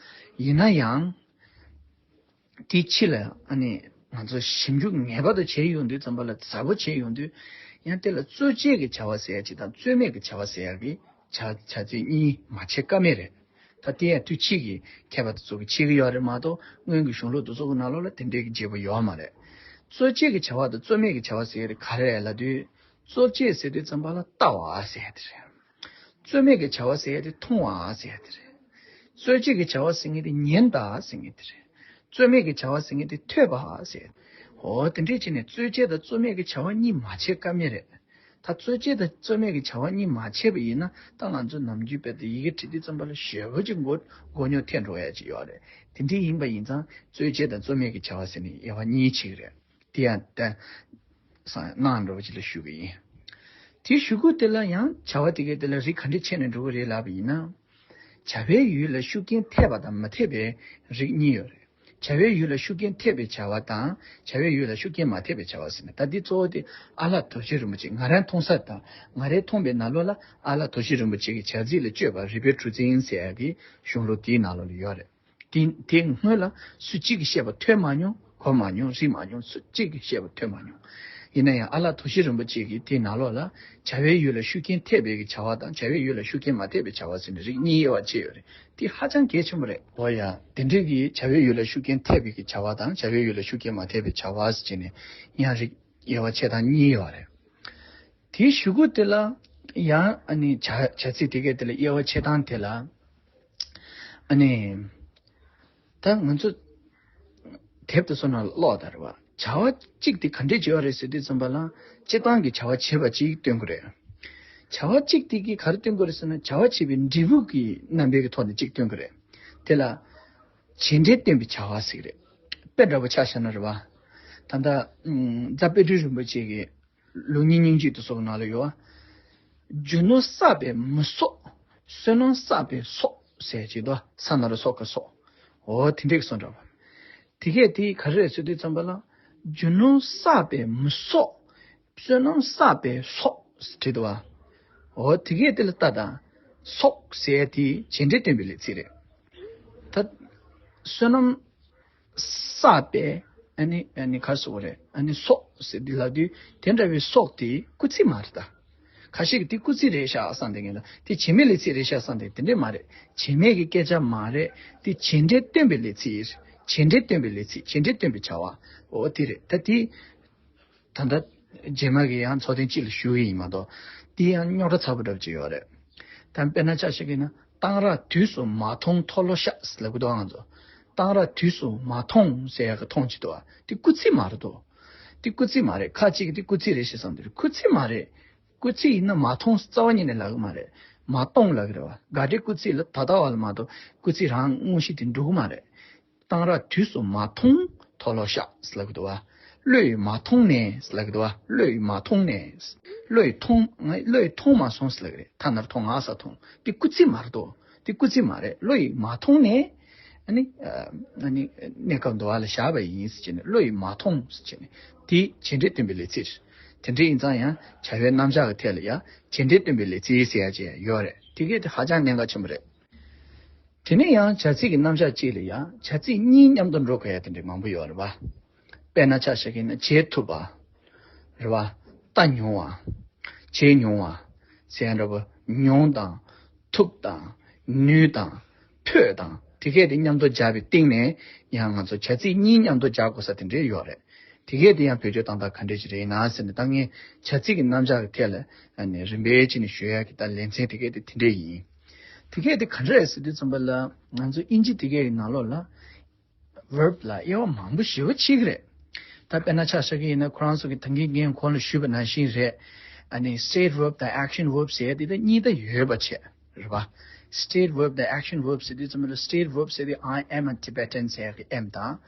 ཡིན་ན་ཡང་། དེ་ཕྱི་ལ་ཨ་ནི་ང་ཚོ་ཞིབ་འཇུག་ངེས་པར་དུ་བྱེད་ཡོང་དུས་ཙམ་པ་ལ་ཟབ་པོ་བྱེད་ཡོང་དུས། ཡང་དེ་ལ་རྩོལ་བཅས་ཀྱི་བྱ་བ་ཟེར་ཡ་གཅིག་དང་རྩོལ་མེད་ཀྱི་བྱ་བ་ཟེར་ཡ་གི་བྱ་བྱ་ཚིག་གཉིས་མ་ཕྱེ་ཀ་མེད་རེད། ད་དེ་ཡང་དུས་ཕྱིས་ཀྱི་མཁས་པ་དེ་ཚོ་གིས་ཕྱེ་གི་ཡོད་རེད་མ་གཏོགས་སྔོན་གྱི་གཞུང་ལུགས་དེ་ཚོ་གི་ནང་ལོགས་ལ་དེ་འདྲའི་གི་བརྗེ་པོ་ཡོད་མ་རེད། རྩོལ་བཅས་ཀྱི་བྱ་བ་དང་རྩོལ་མེད་ཀྱི་བྱ་བ་ཟེར་ཡ་དེ་ག་རེ་རེད་ལབ་དུས། རྩོལ་བཅས་ཟེར་དུས་ཙམ་པ་ལ་ལྟ་བ་ཟེར་ཡ་དེ་རེད། རྩོལ་མེད་ཀྱི་བྱ་བ་ཟེར་ཡ་དེ་མཐོང་བ་ཟེར་ཡ་དེ་རེད། རྩོལ་བཅས་ཀྱི་བྱ་བ་ཟེར་མཁན་དེ་ཉན་པ་ཟེར་མཁན་དེ་རེད། རྩོལ་མེད་ཀྱི་བྱ་བ་ཟེར་མཁན་དེ་ཐོས་པ་ཟེར། འོ་དེ་འདྲས་བྱས་ནས་རྩོལ་བཅས་དང་རྩོལ་མེད་ཀྱི་བྱ་བ་གཉིས་མ་ཕྱེ་ཀ་མེད་རེད། ད་རྩོལ་བཅས་དང་རྩོལ་མེད་ཀྱི་བྱ་བ་གཉིས་མ་ཕྱེ་བ་ཡིན་ན་ད་ང་ཚོ་ནམ་རྒྱུན་དཔེ་དེ་ཡི་གེ་བྲིས་དུས་ཙམ་པ་ལ་ཞེ་པོ་ཅིག་མགོ་མགོ་རྙོག་ཐེབས་འགྲོ་ཡ་ཅིག་ཡོད་རེད། དེ་འདྲས་ཡིན་པ་ཡིན་ཙང་རྩོལ་བཅས་དང་རྩོལ་མེད་ཀྱི་བྱ་བ་ཟེར་ནས་དབྱེ་བ་གཉིས་ཕྱེ་གི་རེད། དེ་ཡང་ད་གནང་འགྲོ་བ་ཅིག་ལ་ཞུ་གི་ཡིན། དེའི་གཞུག་གུ་དེ་ལ་ཡང་བྱ་བ་དེ་གའི་དེ་ལ་རིགས་ག་འདྲས་ཕྱེ་ནས་འགྲོ་གི་རེད་ལབ་པ་ཡིན་ན། བྱ་བའི་ཡུལ་ལ་ཤུགས་རྐྱེན་ཐེབས་པ་དང་མ་ཐེབས་པའི་རིགས་གཉིས་ཡོད་རེད། བྱ་བའི་ཡུལ་ལ་ཤུགས་རྐྱེན་ཐེབས་པའི་བྱ་བ་དང་བྱ་བའི་ཡུལ་ལ་ཤུགས་རྐྱེན་མ་ཐེབས་པའི་བྱ་བ་ཟེར་ནས་ད་འདི་གཙོ་བོ་དེ་ཨ་ལྷ་དོ་ཤལ་རིན་པོ་ཆེ་ང་རའི་མཐོང་ས་དང་ང་རའི་མཐོང་པའི་ནང་ལོགས་ལ་ཨ་ལྷ་དོ་ཤལ་རིན་པོ་ཆེ་གི་བྱ་ཚིག་ལ་དཔྱོད་པ་རིག་པའི་གྲུ་གཟིངས་ཟེར་ཡ་གི་གཞུང་ལུགས་དེའི་ནང་ལོགས་ལ་ཡོད་རེད། དེ་དེ་སྔོན་ལ་སུ་གཅིག་གིས་བཤད་པ་ཐོས་མ་མྱོང་གོ་མ་མྱོང་རིག་མ་མྱོང་སུ་གཅིག་གིས་བཤད་པ་ཐོས་མ་མྱོང་། ཡིན་ན་ཡང་ཨ་ལྷ་དོ་ཤལ་རིན་པོ་ཆེ་གིས་དེའི་ནང་ལོགས་ལ་བྱ་བའི་ཡུལ་ལ་ཤུགས་རྐྱེན་ཐེབས་པའི་གི་བྱ་བ་དང་བྱ་བའི་ཡུལ་ལ་ཤུགས་རྐྱེན་མ་ཐེབས་པའི་བྱ་བ་ཟེར་ནས་རིགས་གཉིས་དབྱེ་བ་ཕྱེ་ཡོད་རེད། དེ་ཧ་ཅང་གལ་ཆེན་པོ་རེད། འོ་ཡ་དེ་འདྲའི་གི་བྱ་བའི་ཡུལ་ལ་ཤུགས་རྐྱེན་ཐེབས་པའི་གི་བྱ་བ་དང་བྱ་བའི་ཡུལ་ལ་ཤུགས་རྐྱེན་མ་ཐེབས་པའི་བྱ་བ་ཟེར་ནས་ཡང་རིགས་དབྱེ་བ་ཕྱེ་སྟངས་གཉིས་ཡོད་རེད། དེའི་གཞུག་གུ་དེ་ལ་ཡང་ཨ་ནི་བྱ་བྱ་ཚིག་དེ་གའི་དེ་ལ་དབྱེ་བ་ཕྱེ་སྟངས་དེ་ལ་ཨ་ནི་ད་ང་ཚོ་དེབ་དེ་ཚོ་ནང་ཀློག་དང་རེད་བ། བྱ་བ་གཅིག་དེ་ག་འདྲས་བྱེད་པ་རེད་ཟེར་དུས་ཙམ་པ་ལ་སྤྱིར་བཏང་གི་བྱ་བ་བྱེད་པ་གཅིག་སྟོན་གི་རེད། བྱ་བ་གཅིག་དེ་གིས་ག་རེ་སྟོན་གི་རེད་ཟེར་ན་བྱ་བ་བྱེད་པའི་འབྲས་བུ་གི་རྣམ་པའི་གི་ཐོག་ནས་གཅིག་སྟོན་གི་རེད། དེ་ལ་བྱེད་འབྲེལ་སྟོན་པའི་བྱ་བ་ཟེར་གི་རེད། དཔེ་འདྲ་པོ་ཆ་བཞག་ན་རེད་བ། ད་ལྟ་ཨུམ་རྫ་དཔལ་སྤྲུལ་རིན་པོ་ཆེ་གི་ལུགས་གཉིས་སྙིང་བཅུད་དུ་སོགས་ནང་ལ་ཡོད། རྒྱུ་ནོར་བསགས་པས་མི་གསོག་བསོད་ནམས་བསགས་པས་གསོག་ཟེར་གྱི་འདུག་ས་ན་རོ་སོགས་ཀྱི་སོགས། འོ་དེ་འདྲས་གསུངས་འདྲ་བ། དེ་གས་དེ་ག་རེ་རེད་ཟེར་དུས་ཙམ་པ་ལ། རྒྱུ་ནོར་བསགས་པས་མི་གསོག་བསོད་ནམས་བསགས་པས་གསོག་ཟེར་བྲིས་འདུག་བ། འོ་དེ་གས་དེ་ལ་ལྟ་དང་། གསོག་ཟེར་དེ་བྱེད་འབྲེལ་སྟོན་པའི་ལས་ཚིག་རེད། ད་བསོད་ནམས་བསགས་པས་ཨ་ནི་ཨ་ནི་ག་རེ་ཟེར་དགོས་རེད། ཨ་ནི་གསོག་ཟེར་འདི་ལབ་དུས་དེ་འདྲ་བའི་གསོག་དེ་སྐུལ་ཚིག་མ་རེད་ད། ཁ་ཤས་ཀྱིས་དེ་སྐུལ་ཚིག་རེད་ཤག་བསམ་བསྡད་མཁན་ལ་དེ་བྱེད་མེད་ལས་ཚིག་རེད་ཤག་བསམ་བསྡད། དེ་འདྲས་མ་རེད། བྱེད་མེད་ཀྱི་སྐད་ཆ་མ་རེད། དེ་བྱེད་འབྲེལ་སྟོན་པའི་ལས་ཚིག་བྱེད་འབྲེལ་སྟོན་པའི་ལས་ཚིག་བྱེད་འབྲེལ་སྟོན་པའི་བྱ་བ། འོ་དེ་རེད་ད་དེ། ད་ལྟ་རྗེས་མ་གི་ཡང་ཚོགས་ཐེངས་གཅིག་ལ་ཞུ་གི་ཡིན་མ་གཏོགས་དེ་ཡང་རྙོག་དྲ་ཚ་པོ་འདྲ་པོ་ཅིག་ཡོད་རེད། ད་དཔེར་ན་ཆ་བཞག་གི་ན་གཏང་རག་དུས་སུ་མ་མཐོང་མཐོལ་ལོ་བཤགས་ལབ་གི་འདུག་ང་ཚོ། གཏང་རག་དུས་སུ་མ་མཐོང་ཟེར་ཡག་གི་མཐོང་ཅིག་འདུག་བ། དེ་སྐུལ་ཚིག་མ་རེད་དོ། དེ་སྐུལ་ཚིག་མ་རེད། ཁ་ཅིག་གིས་དེ་སྐུལ་ཚིག་རེད་ཤག་བསམ་གི་རེད། སྐུལ་ཚིག་མ་རེད། སྐུལ་ཚིག་ཡིན་ན་མ་མཐོང་རྩ་བ་ཉིད་ནས་ལབ་གི་མ་རེད། མ་གཏོང་ལབ་གི་རེད་བ། དགག་སྒྲའི་སྐུལ་ཚིག་ལ་ད་ལྟ་བ་ལ་མ་གཏོགས་སྐུལ་ཚིག་རང་དངོས་གཞི་དེ་འགྲོ་གི་མ་རེད། གཏང་རག་དུས་སུ་མ་མཐོང་མཐོལ་ལོ་བཤགས་ལབ་གི་འདུག་བ། བློ་ཡིས་མ་མཐོང་ནས་ལབ་གི་འདུག་བ། བློ་ཡིས་མ་མཐོང་ནས། བློ་ཡིས་མཐོང་ང་བློ་ཡིས་མཐོང་མ་སོང་ལབ་གི་རེད། ཐ་ན་རུ་མཐོང་ང་ས་མཐོང་། དེ་སྐུལ་ཚིག་མ་རེད་དོ། དེ་སྐུལ་ཚིག་མ་རེད། བློ་ཡིས་མ་མཐོང་ནས། ཨ་ནི་ཨ་ནི་གནས་སྐབས་འདུལ་བ་ལ་བཞག་པ་ཡིན་ཟེར་བྱས་ནས་བློ་ཡིས་མ་མཐོང་ཟེར་བྱས་ནས་དེ་བྱེད་འབྲེལ་སྟོན་པའི་ལས་ཚིག་རེད། དེ་འདྲ་ཡིན་ཙང་ཡང་བྱ་བའི་རྣམ་གཞག་གི་ཐད་ལ་ཡང་བྱེད་འབྲེལ་སྟོན་པའི་ལས་ཚིག་ཟེར་ཡ་ཅིག་ཡོད་རེད། དེ་གས་དེ་ཧ་ཅང་གནད་འགག་ཆེན་པོ་རེད། དེ་ནས་ཡང་བྱ་ཚིག་གི་རྣམ་གཞག་གཅིག་ལ་ཡང་བྱ་ཚིག་གཉིས་མཉམ་དུ་འགྲོ་དགོས་ཡ་དེ་འདྲ་མང་པོ་ཡོད་རེད་བ། དཔེར་ན་ཆ་བཞག་གི་ན་བྱེད་ཐུབ་པ། རེད་བ། ལྟ་མྱོང་བ། བྱེད་མྱོང་བ། ཟེར་ཡ་འདྲ་པོ་མྱོང་དང་། ཐུབ་དང་། ནུས་དང་། ཕོད་དང་དེ་གས་དེ་མཉམ་དུ་སྦྱར་བའི་སྟེང་ནས་ཡང་ང་ཚོ་བྱ་ཚིག་གཉིས་མཉམ་དུ་སྦྱར་དགོས་ས་དེ་འདྲ་ཡོད་རེད། དེ་གས་དེ་ཡང་བེད་སྤྱོད་བཏང་སྟངས་ག་འདྲས་ཞིག་རེད་ཡིན་ན་ཟེར་ནས། ད་ངས་བྱ་ཚིག་གི་རྣམ་གཞག་གི་ཐད་ལ་ཨ་ནི་རིམ་པས་བྱས་ནས་ཞུ་ཡག་གི་ད་ལེ་ཚན་དེ་གས་དེ་དེ་འདྲས་ཡིན། དེ་གས་དེ་ག་འདྲས་རེད་ཟེར་དུས་ཙམ་པ་ལ། ང་ཚོ་དབྱིན་ཇི་དེ་གས་ཀྱི་ནང་ལོགས་ལ་verb ལ་དབྱེ་བ་མང་པོ་ཞེ་པོ་ཕྱེ་གི་རེད། ད་དཔེར་ན་ཆ་བཞག་གི་ཡིན་ན། ཁོ་རང་ཚོ་གི་ད་གིན་ངས་གོང་ལ་ཞུས་པ་ནང་བཞིན་རེད། ཨ་ནི་state verb དང་action verb ཟེར་ཡ་དེ་ད་གཉིས་ད་ཡོད་པ་བྱས། རེད་པ། State verb དང་action verb ཟེར་དུས་ཙམ་པ་ལ། state verb ཟེར་དུས་I am a Tibetan ཟེར་ཡ་གི་am དང་།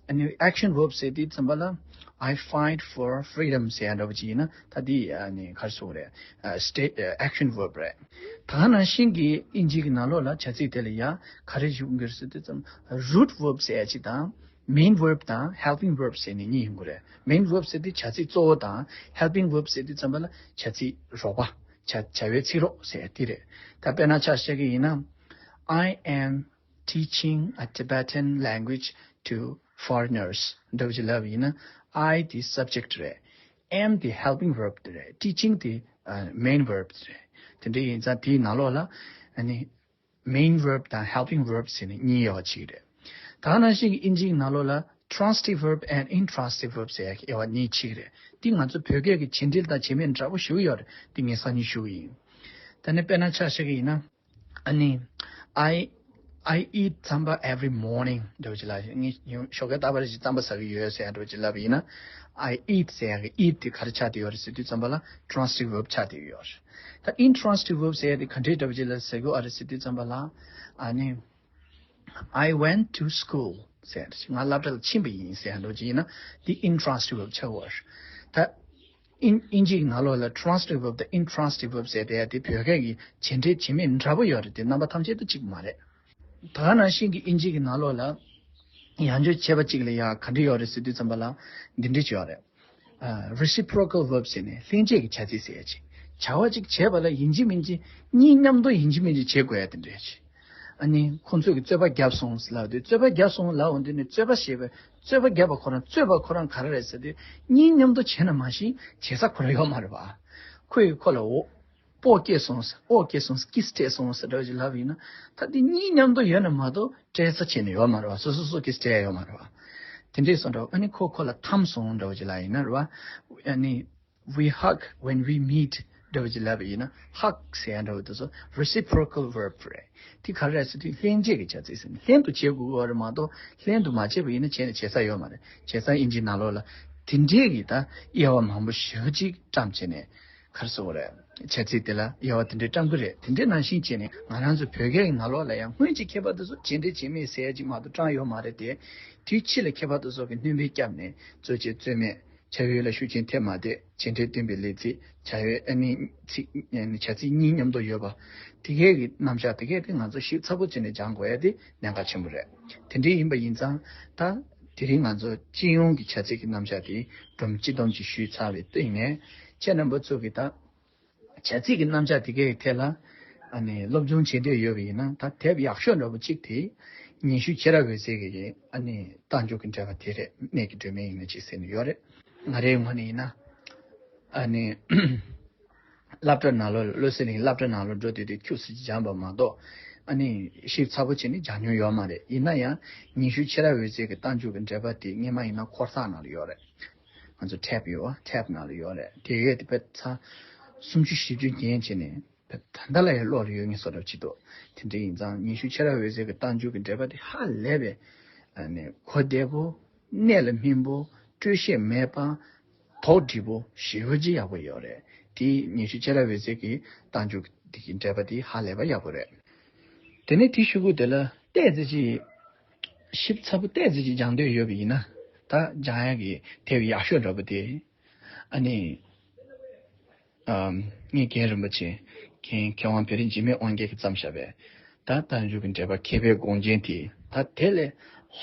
ཨ་ནི་action verb ཟེར་དུས་ཙམ་པ་ལ། I fight for freedom ཟེར་ཡ་འདྲ་པོ་ཅིག་ཡིན་ན། ད་འདི་ཨ་ནི་ག་རེ་ཟེར་དགོས་རེད། ཨ་state ཨ་action verb རེད། ད་ག་ནང་བཞིན་གྱི་དབྱིན་ཇི་གི་ནང་ལོགས་ལ་བྱ་ཚིག་དེ་ལ་ཡང་ག་རེ་ཡོང་གི་རེད་ཟེར་དུས་ཙམ། root verb ཟེར་ཡ་ཅིག་དང་། main verb དང་helping verb ཟེར་ནས་གཉིས་ཡོང་གི་རེད། main verb ཟེར་དུས་བྱ་ཚིག་གཙོ་བོ་དང་། helping verb ཟེར་དུས་ཙམ་པ་ལ་བྱ་ཚིག་རོགས་པ། བྱ་བྱ་བའི་ཚིག་རོགས་ཟེར་ཡ་དེ་རེད། ད་དཔེར་ན་ཆ་བཞག་གི་ཡིན་ན། I am teaching a Tibetan language to foreigners འདྲ་པོ་ཅིག་ལབ་པ་ཡིན་ན། I དེ་subject རེད། am དེ་helping verb དེ་རེད། teaching དེ་ཨ་main verb དེ་རེད། དེ་འདྲ་ཡིན་ཙང་དེའི་ནང་ལོགས་ལ་ཨ་ནི་main verb དང་helping verb ཟེར་ནས་གཉིས་དབྱེ་བ་ཕྱེ་གི་རེད། ད་ག་ནང་བཞིན་གྱི་དབྱིན་ཇིའི་ནང་ལོགས་ལ་transitive verb and intransitive verb ཟེར་ཡག་གི་དབྱེ་བ་གཉིས་ཕྱེ་གི་རེད། འདི་ང་ཚོ་བོད་སྐད་ཀྱི་བྱེད་འབྲེལ་དང་བྱེད་མེད་འདྲ་པོ་ཞེ་པོ་ཡོད་རེད། འདི་ངས་སང་ཉིན་ཞུ་གི་ཡིན། ད་ནི་དཔེར་ན་ཆ་བཞག་གི་ཡིན་ན། ཨ་ནི། I I eat རྩམ་པ་every morning འདྲ་པོ་ཅིག་ལབ། ངས་ཉིན་ཞོགས་ཀས་རྟག་པར་ཞིག་རྩམ་པ་ཟ་གི་ཡོད་ཟེར་ཡ་འདྲ་པོ་ཅིག་ལབ་པ་ཡིན་ན། I eat ཟེར་ཡ་གི་eat དེ་ག་རེ་ཆགས་བསྡད་ཡོད་རེད་ཟེར་དུས་ཙམ་པ་ལ། transitive verb ཆགས་བསྡད་ཡོད་རེད། ད་intransitive verb ཟེར་ཡ་དེ་ག་འདྲའི་འདྲ་པོ་ཅིག་ལ་ཟེར་གི་ཡོད་རེད་ཟེར་དུས་ཙམ་པ་ལ། ཨ་ནི། I went to school ཟེར་ཡ། ང་སློབ་གྲྭ་ལ་ཕྱིན་པ་ཡིན་ཟེར་ཡ་འདྲ་པོ་ཅིག་ཡིན་ན། འདི་intransitive verb ཆགས་ཡོད་རེད། ད། དབྱིན་དབྱིན་ཇིའི་ནང་ལོགས་ལ་transitive verb དང་intransitive verb ཟེར་དེ་ཡ་དེ་བོད་སྐད་ཀྱི་བྱེད་འབྲེལ་བྱེད་མེད་འདྲ་པོ་ཡོད་རེད་དེ། རྣམ་པ་ཐམས་ཅད་དུ་གཅིག་མ་རེད། ད་ག་ནང་བཞིན་གྱི་དབྱིན་ཇི་གི་ནང་ལོགས་ལ་ཡང་བསྐྱར་ཁྱད་པར་གཅིག་ལ་ཡ་ག་འདྲ་ཡོད་རེད་ཟེར་དུས་ཙམ་པ་ལ་འདི་འདྲ་ཅིག་ཡོད་རེད། ཨ། reciprocal verb ཟེར་ནས་ལྷན་སྐྱེས་ཀྱི་བྱ་ཚིག་ཟེར་ཡ་ཅིག་བྱ་བ་ཅིག་བྱས་པ་ལ་ཡིན་གཅིག་མིན་གཅིག་གཉིས་མཉམ་དུ་ཡིན་གཅིག་མིན་གཅིག་བྱེད་དགོས་ཡ་དེ་འདྲ་ཅིག་ཨ་ནི་ཁོང་ཚོས་ཀྱི་རྩོད་པ་བརྒྱབ་སོང་ཟེར་ལབ་དུས། རྩོད་པ་བརྒྱབ་སོང་ལབ་འོང་དུས་ནི། རྩོད་པ་ཞེས་པའི་རྩོད་པ་བརྒྱབ་པ་ཁོ་རང་། རྩོད་པ་ཁོ་རང་ག་རེ་རེད་ཟེར་དུས། གཉིས་མཉམ་དུ་བྱས་ན་མ་གཞི་བྱེད་ས་ཁོ་རང་ཡོད་མ་རེད་པ། ཁོས་ཁོ་ལ་འོ་སྤོ་སྐྱེས་སོང་ཟེར། འོ་སྐྱེས་སོང་ཟེར། ཀི་སྤྲད་སོང་ཟེར་འདྲ་ཞིག་ལབ་ཡིན་ན། ད་དེ་གཉིས་མཉམ་དུ་ཡོད་ན་མ་གཏོགས་སྤྲད་ས་བྱས་ནས་ཡོད་མ་རེད་པ། སོ་སོ་སོ་ཀི་སྤྲད་ཡ་ཡོད་མ་རེད་པ། དེ་འདྲས་སོང་འདྲ། ཨ་ནི་ཁོ་ཁོ་ལ་འཐམས་སོང་འདྲ་ཞིག་ལབ་ཡིན་ན་རེད་པ། ཨ་ནི། We hug when we meet འདྲ་བོ་ཅིག་ལབ་པ་ཡིན་ན། hug ཟེར་ཡ་འདྲ་བོ་དེ་ཚོ་reciprocal verb རེད། དེ་ག་རེ་རེད་ཟེར་དུས་ལྷན་སྐྱེས་ཀྱི་བྱ་ཚིག་ཟེར་ནས། ལྷན་དུ་བྱེད་དགོས་ཀྱི་ཡོད་རེད་མ་གཏོགས། ལྷན་དུ་མ་བྱས་པ་ཡིན་ན་བྱས་ནས་བྱེད་ས་ཡོད་མ་རེད། བྱས་ཙང་དབྱིན་ཇིའི་ནང་ལོགས་ལ་དེ་འདྲས་ཀྱི་ད་དབྱེ་བ་མང་པོ་ཞེ་པོ་ཅིག་བཀྲམ་བྱས་ནས། ག་རེ་ཟེར་དགོས་རེད། བྱ་ཚིག་དེ་ལ་དབྱེ་བ་དེ་འདྲས་བཀྲམ་གྱི་རེད། དེ་འདྲས་ནང་བཞིན་བྱས་ནས་ང་རང་ཚོ་བོད་སྐད་ཀྱི་ནང་ལོགས་ལ་ཡང་སྔོན་གྱི་མཁས་པ་དེ་ཚོ་བྱེད་འབྲེལ་བྱེད་མེད་ཟེར་ཡ་ཅིག་མ་གཏོགས་བཀྲམ་ཡོད་མ་རེད་དེ། དེའི་ཕྱི་ལ་མཁས་པ་དེ་ཚོ་གིས་སྣོན་པ་བརྒྱབ་ནས་རྩོད་བྱེད་རྩོད་མེད། བྱ་བའི་ཡུལ་ལ་ཤུགས་རྐྱེན་ཐེབས་མ་ཐེབས། བྱེད་འབྲེལ་སྟོན་པའི་ལས་ཚིག་བྱ་བའི་ཨ་ནི་ཚིག་བྱ་ཚིག་གཉིས་མཉམ་དུ་ཡོད་པ། དེ་གས་ཀྱི་རྣམ་གཞག་དེ་གས་དེ་ང་ཚོ་ཞིབ་ཚགས་པོ་བྱས་ནས་སྦྱང་དགོས་ཡ་དེ་གནད་འགག་ཆེན་པོ་རེད། དེ་འདྲ་ཡིན་པ་ཡིན་ཙང་། ད་དེ་རིང་ང་ཚོ་སྤྱི་ཡོངས་ཀྱི་བྱ་ཚིག་གི་རྣམ་གཞག་དེ་སྒྲོམ་སྤྱི་བསྡོམས་ཅིག་ཞུས་ཚར་བའི་སྟེང་ནས། ཁྱེད་རྣམ་པ་ཚོ་གིས་ད་བྱ་ཚིག་གི་རྣམ་གཞག་དེ་གའི་ཐད་ལ་ཨ་ནི་སློབ་སྦྱོང་བྱེད་འདོད་ཡོད་པ་ཡིན་ན། ད་དེབ་ཡག་ཤོས་འདྲ་པོ་གཅིག་དེ་ཉི་ཤུ་ཁྱེད་རང་འོད་ཟེར་གྱི་ཨ་ནི་རྟགས་འཇུག་གི་འགྲེལ་པ་དེ་རེད། གནས་ཀྱི་སྒྲོན་མེ་ཡིན་ན་ཅིག་ཟེར་ནས་ཡོད་རེད། ང་རའི་ངོས་ནས་ཡིན་ན། ཨ་ནི་སློབ་གྲྭ་ནང་ལོགས། བློ་གསལ་གླིང་སློབ་གྲྭ་ནང་ལོགས་འགྲོ་དུས་དེ་ཁྱུག་ཙམ་སྦྱངས་པ་མ་གཏོགས། ཨ་ནི་ཞིབ་ཚགས་པོ་བྱས་ནས་སྦྱང་མྱོང་ཡོད་མ་རེད། ཡིན་ན་ཡང་ཉི་ཤུ་ཁྱེད་རང་འོད་ཟེར་གྱི་རྟགས་འཇུག་གི་འགྲེལ་པ་དེ་སྔོན་མ་ཡིན་ན་འཁོར་ཐག་ནང་ལ་ཡོད་རེད། ང་ཚོ་ཐེབ་ཡོད་པ། ཐེབ་ནང་ལ་ཡོད་རེད། དེ་གས་དེ་དཔེ་ཚར་སུམ་ཅུ་བཞི་བཅུ་རྒྱན་བྱས་ནས། དཔེ་ད་ལྟ་ལ་ཡང་ཀློག་ལ་ཡོད་ངེས་བཟོ་འདྲ་ཅིག་འདུག་དེ་འདྲ་ཡིན་ཙང་ཉི་ཤུ་ཁྱེད་རང་འོད་ཟེར་གྱི་རྟགས་འཇུག་གི་འགྲེལ་པ་དེ་ཧ་ལས་པའི་ཨ་ནི་གོ་བདེ་པོ། གནད་ལ་སྨིན་པོ། སྤྲོས་ཤེས་མེད་པ། དོགས་འདྲི་པོ་ཞེ་པོ་ཅིག་ཡག་པོ་ཡོད་རེད། དེ་ཉི་ཤུ་ཁྱེད་རང་འོད་ཟེར་གྱི་རྟགས་འཇུག་དེ་གི་འགྲེལ་པ་དེ་ཧ་ལས་པ་ཡག་པོ་རེད། དེ་ནས་དེའི་གཞུག་གུ་དེ་ལ་ཏོག་ཙམ་ཅིག་ཞིབ་ཚགས་པོ་ཏོག་ཙམ་ཅིག་སྦྱང་འདོད་ཡོད་པ་ཡིན་ན། ད་སྦྱང་ཡག་གི་དེབ་ཡག་ཤོས་འདྲ་པོ་དེ། ཨ་ནི། ཨམ། ངའི་རྒན་རིན་པོ་ཆེ། རྒན་མཁས་དབང་བེ་རི་འཇིགས་མེད་དབང་རྒྱལ་གྱིས་བརྩམས་བཞག་པའི། ད་རྟགས་འཇུག་གི་འགྲེལ་པ་མཁས་པའི་དགོངས་རྒྱན་དེ། ད་དེ་ལས་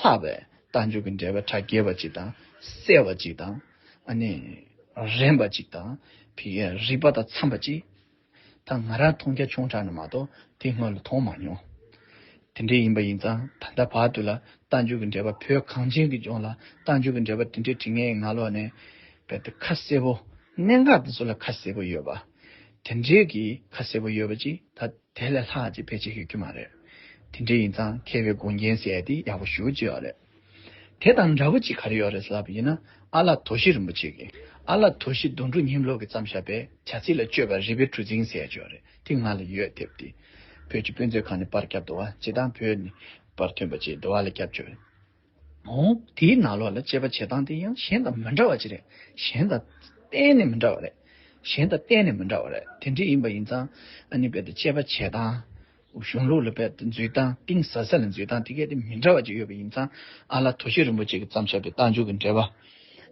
ལྷག་པའི་རྟགས་འཇུག་གི་འགྲེལ་པ་གྲ་རྒྱས་པ་ཅིག་དང་། གསལ་བ་ཅིག་དང་། ཨ་ནི། རན་པ་ཅིག་དང་། ཕ་གིའི་རིག་པ་དང་འཚམས་པ་ཅིག་ད་ང་རང་མཐོང་རྒྱ་ཆུང་དྲགས་ནས་མ་གཏོགས་དེ་སྔོན་ལ་མཐོང་མ་མྱོང་། དེ་འདྲ་ཡིན་པ་ཡིན་ཙང་། ད་ལྟ་བར་དུ་ལ་རྟགས་འཇུག་གི་འགྲེལ་པ་བོད་གངས་ཅན་གྱི་ལྗོངས་ལ་རྟགས་འཇུག་གི་འགྲེལ་པ་དེ་འདྲའི་འབྲི་མཁན་ཡི་ནང་ལོགས་ནས་རྦད་དེ་ཁ་གསལ་པོ། གནད་འགག་དེ་ཚོ་ལ་ཁ་གསལ་པོ་ཡོད་པ། དེ་འདྲའི་གི་ཁ་གསལ་པོ་ཡོད་པ་ཅིག་ད་དེ་ལས་ལྷག་ཅིག་ཕལ་ཆེར་ཡོད་རྒྱུ་མ་རེད། དེ་འདྲ་ཡིན་ཙང་མཁས་པའི་དགོངས་རྒྱན་ཟེར་ཡ་དེ་ཡག་པོ་ཞེ་པོ་ཅིག་ཡོད་རེད། དེ་དང་འདྲ་པོ་ཅིག་ག་རེ་ཡོད་རེད་ཟེར་ལབ་པ་ཡིན་ན། ཨ་ལགས་དོ་ཤི་རིན་པོ་ཆེ་གིས་ཨ་ལགས་དོ་ཤི་དོན་གྲུབ་སྙིང་ལོ་གིས་བརྩམས་བཞག་པའི་བྱ་ཚིག་ལ་དཔྱོད་པ་རིག་པའི་གྲུ་གཟིངས་ཟེར་ཡ་ཅིག་ཡོད་རེད། དེ་ང་ལ་ཡོད། དེབ་དེ་བོད་ཀྱི་དཔེ་མཛོད་ཁང་ནས་པར་བརྒྱབ་འདུག་བ། སྤྱིར་བཏང་བོད་ནས་པར་ཐོན་པ་ཅིག་འདུག་བ་ལ་སྐྱབས་བཅོལ། འོང་། དེའི་ནང་ལོགས་ལ་དཔྱད་པ་བྱེད་སྟངས་དེ་ཡང་གཞན་དང་མི་འདྲ་བ་ཅིག་རེད། གཞན་དང་གཏན་ནས་མི་འདྲ་བ་རེད། གཞན་དང་གཏན་ནས་མི་འདྲ་བ་རེད། དེ་འདྲ་ཡིན་པ་ཡིན་ཙང་ཨ་ནི་རྦད་དེ་དཔྱད་པ་བྱེད་སྟངས། གཞུང་ལུགས་ལ་རྦད་དེ་འཛུལ་སྟངས། གཏིང་ཟབ་ས་ལ་འཛུལ་སྟངས་དེ་གས་དེ་མི་འདྲ་བ་ཅིག་ཡོད་པ་ཡིན་ཙང་། ཨ་ལགས་དོ་ཤི་རིན་པོ་ཆེ་གིས་བརྩམས་བཞག་པའི་རྟགས་འཇུག་གི་འགྲེལ་པ། བྱ་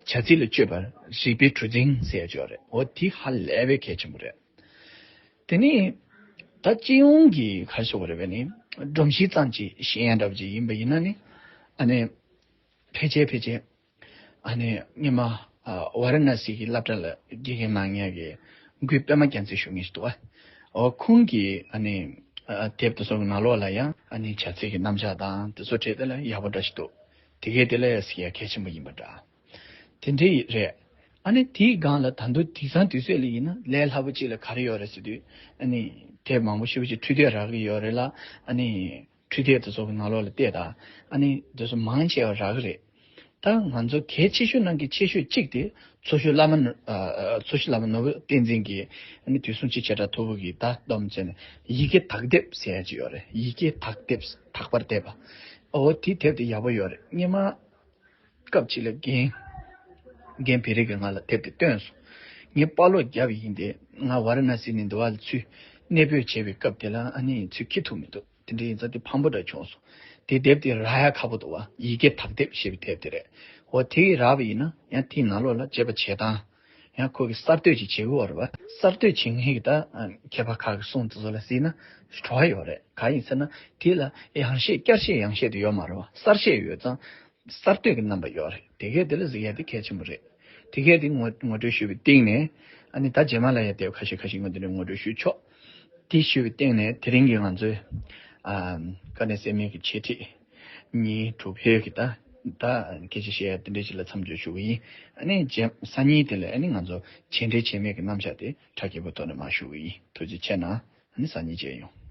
ཚིག་ལ་དཔྱོད་པ་རིག་པའི་གྲུ་གཟིངས་ཟེར་ཡ་ཅིག་ཡོད་རེད། འོ་དེ་ཧ་ལས་པའི་གལ་ཆེན་པོ་རེད། དེ་ནས་ད་སྤྱི་ཡོངས་ཀྱི་ག་རེ་ཟེར་དགོས་རེད་པས་ནི། སྒྲོམ་གཞི་ཙམ་ཅིག་བཤད་ཡ་འདྲ་པོ་ཅིག་ཡིན་པ་ཡིན་ན་ནི། ཨ་ནི་ཕལ་ཆེར་ཕལ་ཆེར་ཨ་ནི་སྔོན་མ་ཨ་ཝཱ་ར་ཎ་སི་གི་སློབ་གྲྭ་ལ་དགེ་རྒན་གནང་མཁན་གྱི་འགོས་པད་མ་རྒྱལ་མཚན་ཞུ་མཁན་ཞིག་འདུག་བ། འོ་ཁོང་གི་ཨ་ནི་ཨ་དེབ་དེ་ཚོ་གི་ནང་ལོགས་ལ་ཡང་ཨ་ནི་བྱ་ཚིག་གི་རྣམ་གཞག་དང་དེ་ཚོ་བྲིས་དེ་ལ་ཡག་པོ་འདྲ་ཞིག་འདུག་དེ་གས་དེ་ལ་ཡང་གཟིགས་ཡ་གལ་ཆེན་པོ་ཡིན་པ་འདྲ། དེ་འདྲ་རེད། ཨ་ནི་དེའི་སྒང་ལ་ད་དུང་དེང་སང་དུས་ཚོད་ལ་ཡིན་ན་ལས་སླ་པོ་གཅིག་ལ་ག་རེ་ཡོད་རེད་ཟེར་དུས། ཨ་ནི་དེབ་མང་པོ་ཞེ་པོ་ཅིག་འཕྲུལ་དེབ་རག་གི་ཡོད་རེད་ལ། ཨ་ནི་འཕྲུལ་དེབ་དེ་ཚོ་གི་ནང་ལོགས་ལ་བལྟས་དང་། ཨ་ནི་དེ་ཚོ་མང་ཆེ་བ་རག་གི་རེད། ད་ང་ཚོ་གལ་ཆེ་ཤོས་ནང་གི་ཆེ་ཤོས་གཅིག་དེ་མཚོ་ཤོད་བླ་མ་ནོ་ཨ་མཚོ་ཤོད་བླ་མ་ནོར་བུ་བསྟན་འཛིན་གྱི་ཨ་ནི་དུས་གསུམ་སྤྱི་བྱེ་བྲག་ཐོར་བུ་གི་ད་སྡོམ་བྱས་ནས་ཡི་གེ་དག་དེབ་ཟེར་ཡ་ཅིག་ཡོད་རེད། ཡི་གེ་དག་དེབ། དག་པར་བལྟས་པ། འོ་དེ་དེབ་དེ་ཡག་པོ་ཡོད་རེད། སྔོན་མ་སྐབས་གཅིག་ལ་རྒན་རྒན་བེ་རི་གིས་ང་ལ་དེབ་དེ་བཏོན་སོང་། ངས་པར་སློག་བརྒྱབ་པ་ཡིན་ཏེ། ང་ཝཱ་ར་ཎ་སི་ནས་འདི་བ་ལ་ཚུར་གནས་སྤོས་བྱས་པའི་སྐབས་དེ་ལ་ཨ་ནི་ཚུར་འཁྱེར་ཐུབ་མི་འདུག་དེ་འདྲ་ཡིན་ཙང་དེ་ཕངས་པོ་འདྲ་བྱུང་སོང་། དེ་དེབ་དེ་རག་ཡ་ཁག་པོ་འདུག་བ། ཡི་གེ་དག་དེབ་ཞེས་པའི་དེབ་དེ་རེད། འོ་དེ་རག་པ་ཡིན་ན་ཡང་དེའི་ནང་ལོགས་ལ་དཔྱད་པ་བྱེད་སྟངས། ཡང་ཁོ་གིས་གསར་གཏོད་ཅིག་བྱེད་དགོས་པ་རེད་བ། གསར་གཏོད་བྱེད་མཁན་གྱི་ད་མཁས་པ་ཁག་གི་གསུང་དེ་ཚོ་ལ་གཟིགས་ན་བྲོ་བ་ཡོད་རེད། གང་ཡིན་ཟེར་ན་དེ་ལ་ཡང་བཤད་བསྐྱར་བཤད་ཡང་བཤད་དེ་ཡོད་མ་རེད་བ། གསར་བཤད་ཡོད་ཙང་། གསར་གཏོད་ཀྱི་རྣམ་པ་ཡོད་རེད། དེ་གས་དེ་ལ་གཟིགས་ཡ་དེ་གལ་ཆེན་པོ་རེད། དེ་གས་དེ་ངོ་ངོ་སྤྲོད་ཞུས་པའི་སྟེང་ནས། ཨ་ནི་ད་རྗེས་མ་ལ་ཡང་དེབ་ཁ་ཤས་ཁ་ཤས་ངོ་དེ་འདྲ་ངོ་སྤྲོད་ཞུས་ཆོག་དེ་ཞུས་པའི་སྟེང་ནས་དེ་རིང་གི་ང་ཚོའི་ཨ་དཀའ་གནད་སེལ་མེད་ཀྱི་འཆད་ཁྲིད་གཉིས་གྲུབ་ཡོད་ཀྱི། ད་ད་སྐད་ཆ་བཤད་ཡ་དེ་འདྲ་ཞིག་ལ་མཚམས་འཇོག་ཞུ་གི་ཡིན། ཨ་ནི་རྗེས་སང་ཉིན་དེ་ལ་ཨ་ནི་ང་ཚོ་བྱས་འབྲས་བྱས་མེད་ཀྱི་རྣམ་གཞག་དེ་གྲ་རྒྱས་པོ་ཐོག་ནས་མར་ཞུ་གི་ཡིན། ཐུགས་རྗེ་ཆེ་གནང་། ཨ་ནི་སང་ཉིན་མཇལ་ཡོང་།